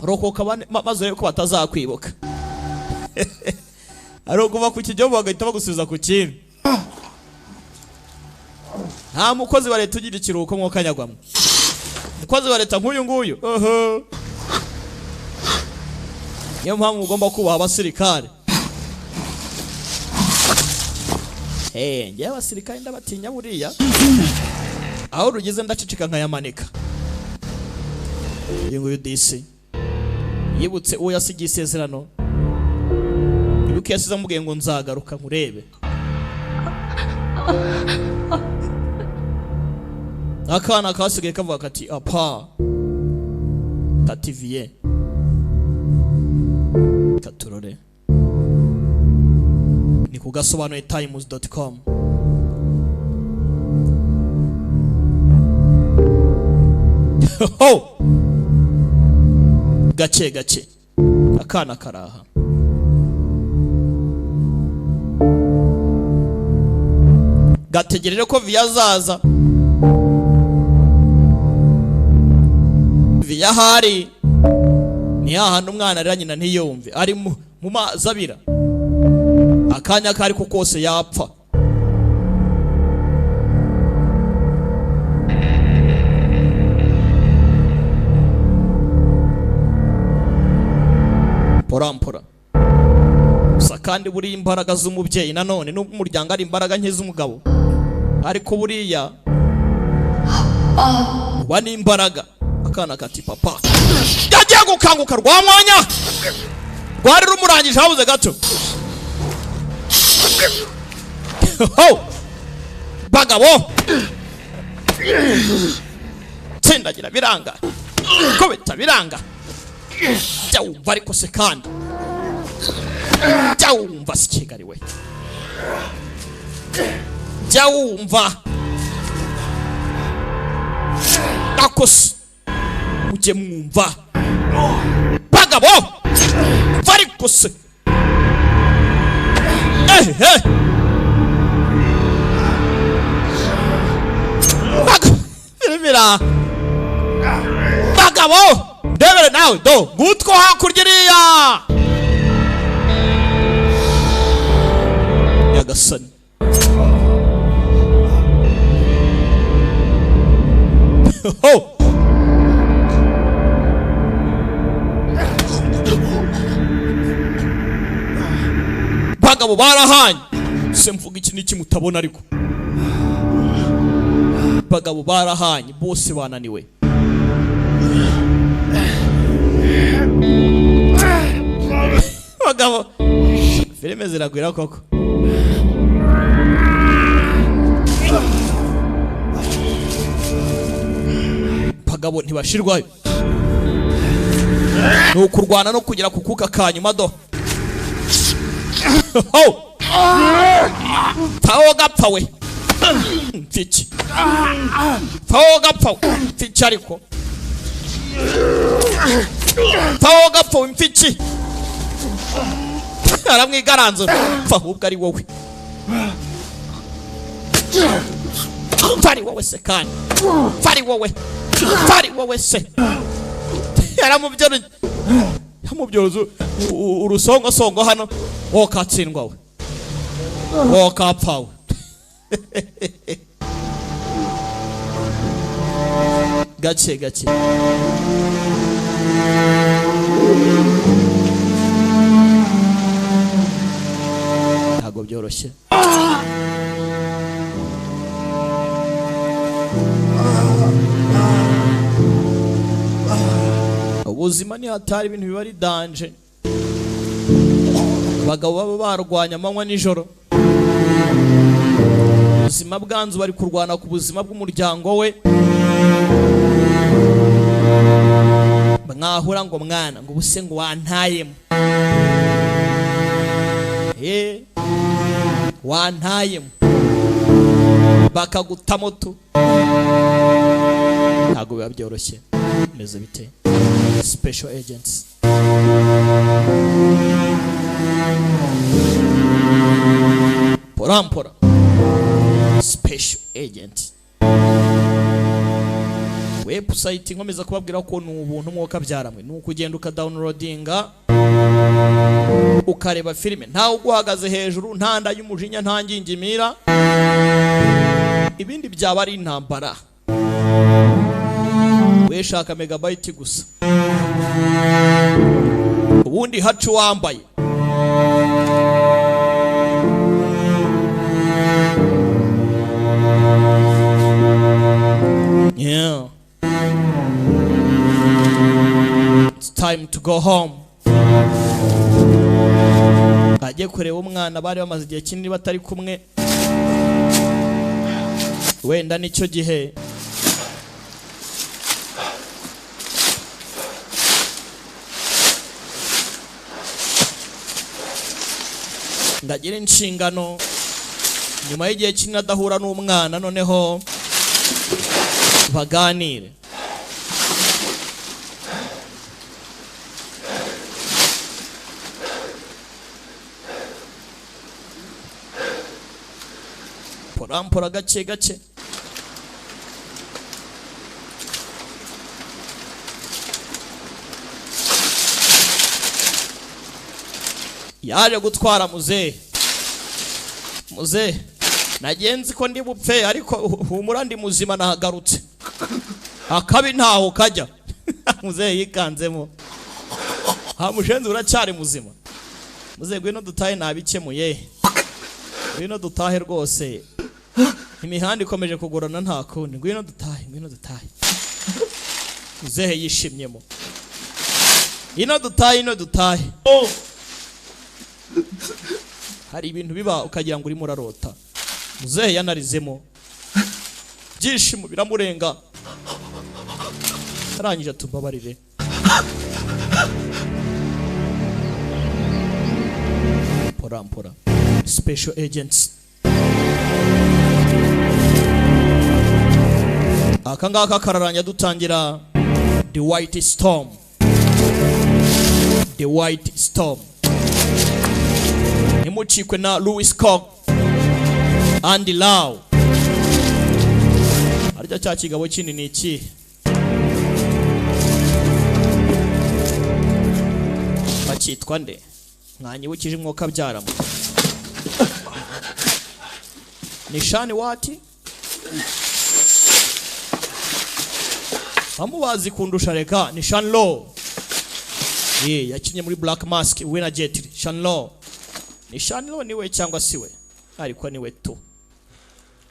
Speaker 1: Rokoka bane maze urebe ko batazakwibuka. Ari ukuva ku kijyobo bagahita bagusubiza ku kindi. Nta mukozi wa leta ugira ikiruhuko mwokanyagwamo. Umukozi wa leta nk'uyu nguyu oho. Niyo mpamvu ugomba kubaha abasirikare. Eh, njyewe abasirikare ndabatinya buriya. Aho rugeze ndaceceka nkayamanika. Uyu nguyu disi yibutse uwo yasigiye isezerano. Ibuka yasize amubwiye ngo nzagaruka nkurebe. Akana kasigaye kavuga kati apa kativiye katurore. Ni ku gasobanuye times.com. Ho! Gake gake akana karaha. Gategereje ko viyazaza. Viyahari ni hahandi umwana arira nyina ntiyumve, ari mu mazi abira, akanya kari ko kose yapfa. Porampora gusa. Kandi buriya imbaraga z'umubyeyi nanone, nubwo umuryango ari imbaraga nke z'umugabo, ariko buriya uba n'imbaraga. Akana kati papa. Yagiye gukanguka rwa mwanya rwari rumurangije, habuze gato. Ho! Bagabo, tsindagira biranga, kubita biranga. Jya wumva ariko se kandi, jya wumva si Kigali we, jya wumva akose. Mujye mwumva bagabo ariko se. Eh eh. Nibura bagabo ndebere nawe do ngutwo hakurya iriya nyagasani. Ho! Bagabo barahanye se mvuga iki n'iki mutabona, ariko bagabo barahanye bose bananiwe. Bagabo filime ziragwira koko. Bagabo ntibashirwayo, ni ukurwana no kugera ku kuka kanyuma do. Ho! Pfawo gapfa we mfiki, pfawo gapfa we mfiki, ariko pfawo gapfa we mfiki. Aramwigaranzura, pfa ahubwo ari wowe, pfa ari wowe se kandi, pfa ari wowe, pfa ari wowe se. Yaramubyoroye, yamubyoroza urusongosongo hano, wokatsindwa we, wokapfa we. Gake gake ntabwo byoroshye. Ubuzima ni hatari, ibintu biba ari danger. Abagabo baba barwanya amanywa nijoro, ubuzima bwanzu bari kurwana ku buzima bw'umuryango we. Mwahura ngo mwana ngo ubuse ngo wantayemo, wantayemo, bakagutamo tu, ntabwo biba byoroshye. Meze bite? Special agents porampora, special agent website nkomeza kubabwira ko ni ubuntu mwoka byaramwe, ni ukugenda ukadownloadinga ukareba filime ntawe uguhagaze hejuru, nta nda y'umujinya, nta ngingimira, ibindi byaba ari intambara. Weshaka megabyte gusa, ubundi hacu wambaye. Yeah. It's time to go home. Agiye kureba umwana bari bamaze igihe kinini batari kumwe, wenda nicyo gihe. Ndagira inshingano nyuma y'igihe kinini adahura n'umwana, noneho baganire. Porampora gake gake. Yaje gutwara muzehe. Muzehe nagenzi ko ndi bupfe, ariko humura ndi muzima nahagarutse, akabi ntaho kajya. Muzehe yikanzemo, ha mushenzi uracyari muzima. Muzehe ngwino dutahe, nabikemuye, ngwino dutahe rwose, imihanda ikomeje kugorana nta kundi, ngwino dutahe, ngwino dutahe. Muzehe yishimyemo, ino dutahe, ino dutahe. Hari ibintu biba ukagira ngo urimo urarota. Muzehe yanarizemo, byishimo biramurenga, arangije atubabarire. Porampora special agents aka ngaka kararanya dutangira The White Storm. The White Storm. Ntimucikwe na Louis Kok, Andy Lau. Harya cya kigabo kindi ni ikihe? Bakitwa nde? Mwanyibukije umwuka byaramo. Ni Shani wati? Bamubazi kundusha reka ni Shan Lo. Yakinnye muri Black Mask we na Jet Li. Shan Lo. Ni Shan Lo niwe cyangwa siwe? Ariko niwe tu.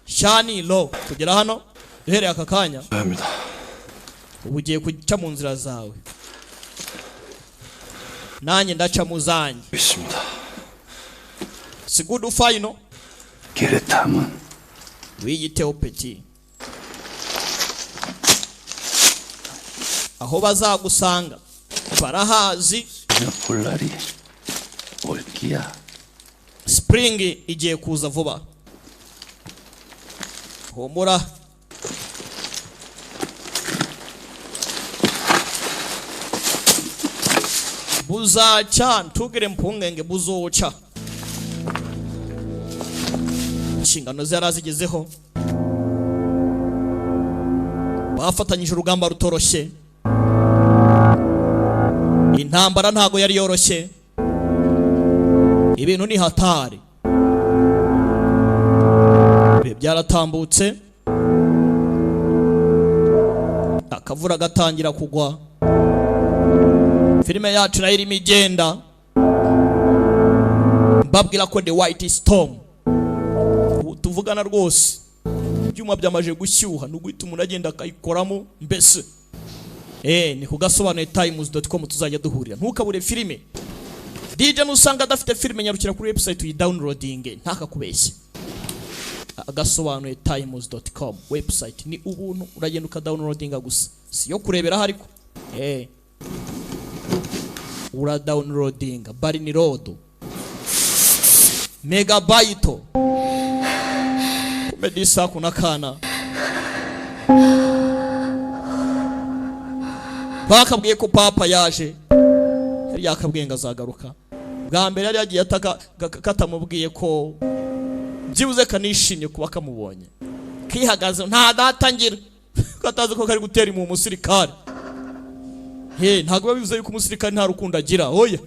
Speaker 1: Shani Lo kugera hano duhereye aka kanya. Ubu ugiye guca mu nzira zawe. Nanjye ndaca mu zanjye. Sigudu final.
Speaker 14: 게레탐은
Speaker 1: Wiyiteho peti. Aho bazagusanga barahazi.
Speaker 14: 볼 날이 올 기야.
Speaker 1: Spring igiye kuza vuba. Humura. Buzaca ntugire impungenge buzoca. Inshingano ze yarazigezeho. Bafatanyije urugamba rutoroshye. Intambara ntago yari yoroshye. Ibintu ni hatari. Ibihe byaratambutse. Akavura gatangira kugwa. Filime yacu nayo irimo igenda. Mbabwira ko The White Storm. Ubu tuvugana rwose. Ibyuma byamaje gushyuha nuguhita umuntu agenda akayikoramo mbese. Ni kugasobanuye times.com tuzajya duhurira. Ntukabure filime. DJ nusanga adafite filime nyarukira kuri website uyidownloading ntakakubeshye. Agasobanuye times.com website ni ubuntu, uragenda ukadownloadinga gusa. Si yo kurebera ariko. Ura downloadinga bari ni rodo. Megabyte. Medisa kuna kana. Bakabwiye ko papa yaje. Yari yakabwiye ngo azagaruka. Bwa mbere yari yagiye ataka katamubwiye ko byibuze kanishimye kuba kamubonye. Kihagaze nta datangira. Katazi ko kari gutera mu musirikare. Ntago bivuze yuko umusirikare nta rukundo agira. Oya.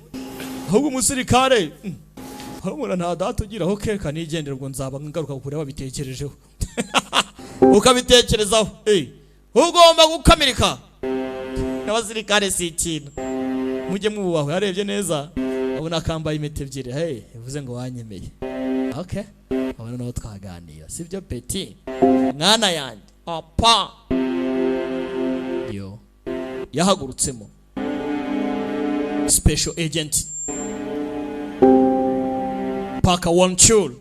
Speaker 1: Ahubwo umusirikare harumura nta data ugira ho keka nigendera ubwo nzaba ngaruka kureba bitekerejeho. Ukabitekerezaho. Ugomba gukamirika. N'abasirikare si ikintu. Mujye mububaho yarebye neza abona akambaye impeta ebyiri. Bivuze ngo wanyemeye. Okay. Abona naho twaganira. Sibyo peti? Mwana yanjye. Apa. Yo. Yahagurutsemo. Special agent Parker Wonchul.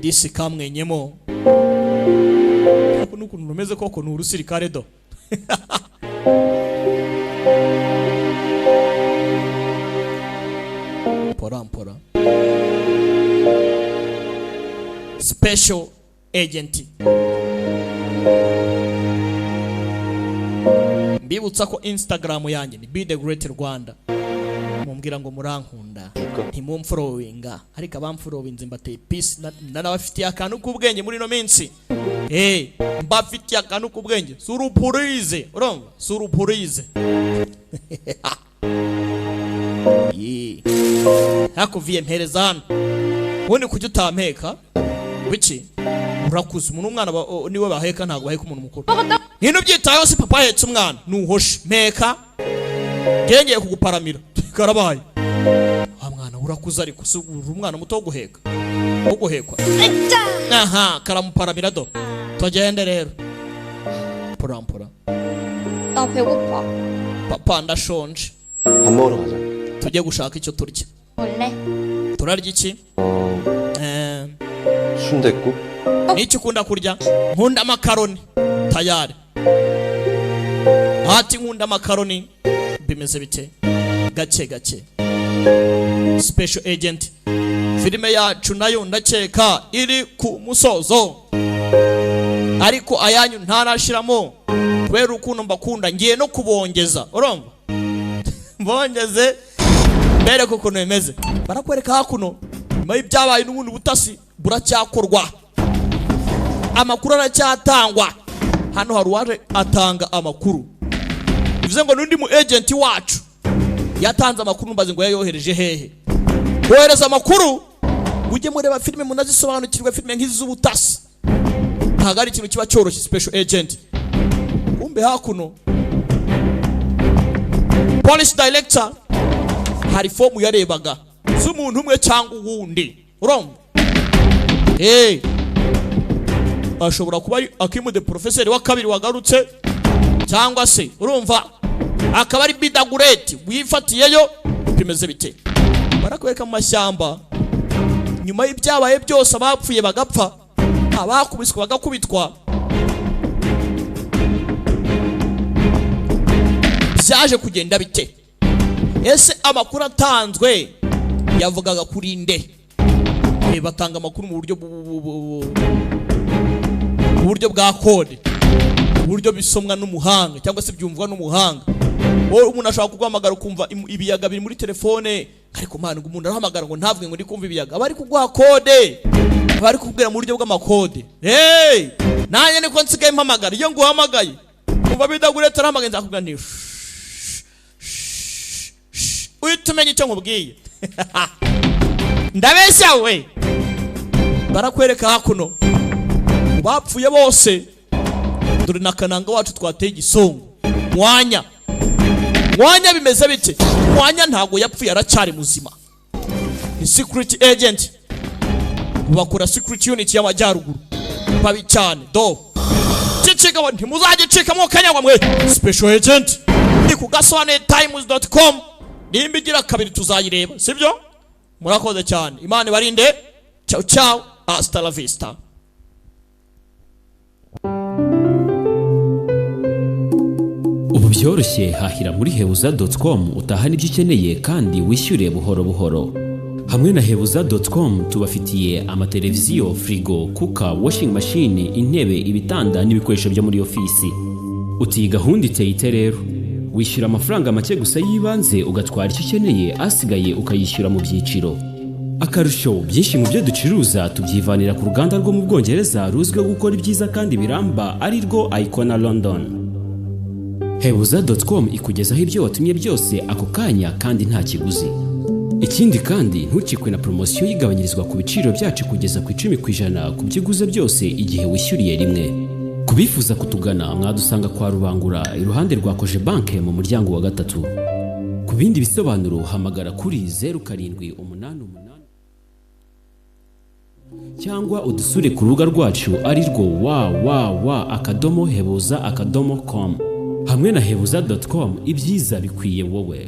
Speaker 1: Disi kamwenyemo. Nukuntu rumeze koko ni urusirikare do. Pora pora. Special agent. Mbibutsa ko Instagram yanjye ni Be The Great Rwanda. Mumbwira ngo murankunda ntimumfollowinga, ariko abamfollowinze mbateye peace nanabafitiye akantu k'ubwenge muri no minsi. Mbafitiye akantu k'ubwenge. Surupurize, urumva? Surupurize. Hakuviye mpereza hano. Ubundi kujya utampeka biki? Urakuze umuntu umwana niwe baheka ntago baheka umuntu mukuru. Nino byitayeho si papa ahetse umwana nuhoshe mpeka ngengeye kuguparamira karabaye. Wa mwana urakuze ariko si umwana muto wo guheka. Wo guhekwa. Aha karamuparamira do. Tugende rero. Porampora.
Speaker 10: 나 배고파.
Speaker 1: Papa ndashonje.
Speaker 15: 밥 먹으러 가자.
Speaker 1: Tujye gushaka icyo turya.
Speaker 10: 원래?
Speaker 1: Turarya iki?
Speaker 15: 순댓국?
Speaker 1: Niki ukunda kurya? Nkunda amakaroni. Tayari. Ati nkunda amakaroni. Bimeze bite? Gake gake. Special agent. Filime yacu nayo ndakeka iri ku musozo. Ariko ayanyu ntarashiramo kubera ukuntu mbakunda ngiye no kubongeza. Urumva? Mbongeze mbere kuko bimeze. Barakwereka hakuno Nyuma y'ibyabaye n'ubundi butasi buracyakorwa, amakuru aracyatangwa. Hano hari uwaje atanga amakuru, bivuze ngo n'undi mu agent wacu yatanze amakuru. Mbaze ngo yayohereje hehe? Kohereza amakuru, mujye mureba filime munazisobanukirwe. Filime nk'izi z'ubutasi ntabwo ari ikintu kiba cyoroshye. Special agent, kumbe hakuno police director hari fomu yarebaga z'umuntu umwe cyangwa uwundi. Urumva, hey, ashobora kuba ari Akimude, professeur wa kabiri wagarutse, cyangwa se urumva akaba ari Bidagureti wifatiyeyo. Bimeze bite? Barakwereka mu mashyamba nyuma y'ibyabaye byose, abapfuye bagapfa, abakubiswe bagakubitwa. Byaje kugenda bite? Ese amakuru atanzwe yavugaga kuri nde? Batanga amakuru mu buryo mu buryo bwa code, uburyo bisomwa n'umuhanga cyangwa se byumvwa n'umuhanga. Wowe umuntu ashobora kuguhamagara ukumva ibiyaga biri muri telefone, ariko man, ngo umuntu arahamagara ngo ntavuge ngo ndi kumva ibiyaga, aba ari kuguha code, aba ari kukubwira mu buryo bw'amakode. Hey, nanjye niko nsigaye mpamagara. Iyo nguhamagaye umva Bidaguretse arahamagaye, nzakubwira nti uhita umenya icyo nkubwiye. Ndabeshya we? Barakwereka hakuno mu bapfuye bose, dore na Kananga wacu twateye igisongo. Mwanya mwanya, bimeze bite? Mwanya ntabwo yapfuye, aracyari muzima. Ni security agent, bakora security unit y'amajyaruguru, babi cyane. Do cicigabo, ntimuzagicikamo kanyagwa mwe. Special agent ni ku gasobanuye times.com. Nimba igira kabiri tuzayireba, sibyo? Murakoze cyane, Imana ibarinde. Ciao ciao, hasta la vista.
Speaker 17: Ubu byoroshye, hahira muri hebuza.com, utahana ibyo ukeneye kandi wishyure buhoro buhoro. Hamwe na hebuza.com tubafitiye amateleviziyo, firigo, cooker, washing machine, intebe, ibitanda n'ibikoresho byo muri ofisi. Uti iyi gahunda iteye ite rero? Wishyura amafaranga make gusa y'ibanze ugatwara icyo ukeneye, asigaye ukayishyura mu byiciro. Akarusho, byinshi mu byo ducuruza tubyivanira ku ruganda rwo mu Bwongereza ruzwiho gukora ibyiza kandi biramba, ari rwo Icona London. Hebuza.com ikugezaho ibyo watumye byose ako kanya kandi nta kiguzi. Ikindi kandi, ntucikwe na poromosiyo yigabanyirizwa ku biciro byacu kugeza ku 10% ku byo uguze byose igihe wishyuriye rimwe. Ku bifuza kutugana, mwadusanga kwa Rubangura, iruhande rwa Cogebanque, mu muryango wa gatatu. Ku bindi bisobanuro hamagara kuri 0788 cyangwa udusure ku rubuga rwacu ari rwo www.hebuza.com. Hamwe na hebuza.com, ibyiza bikwiye wowe.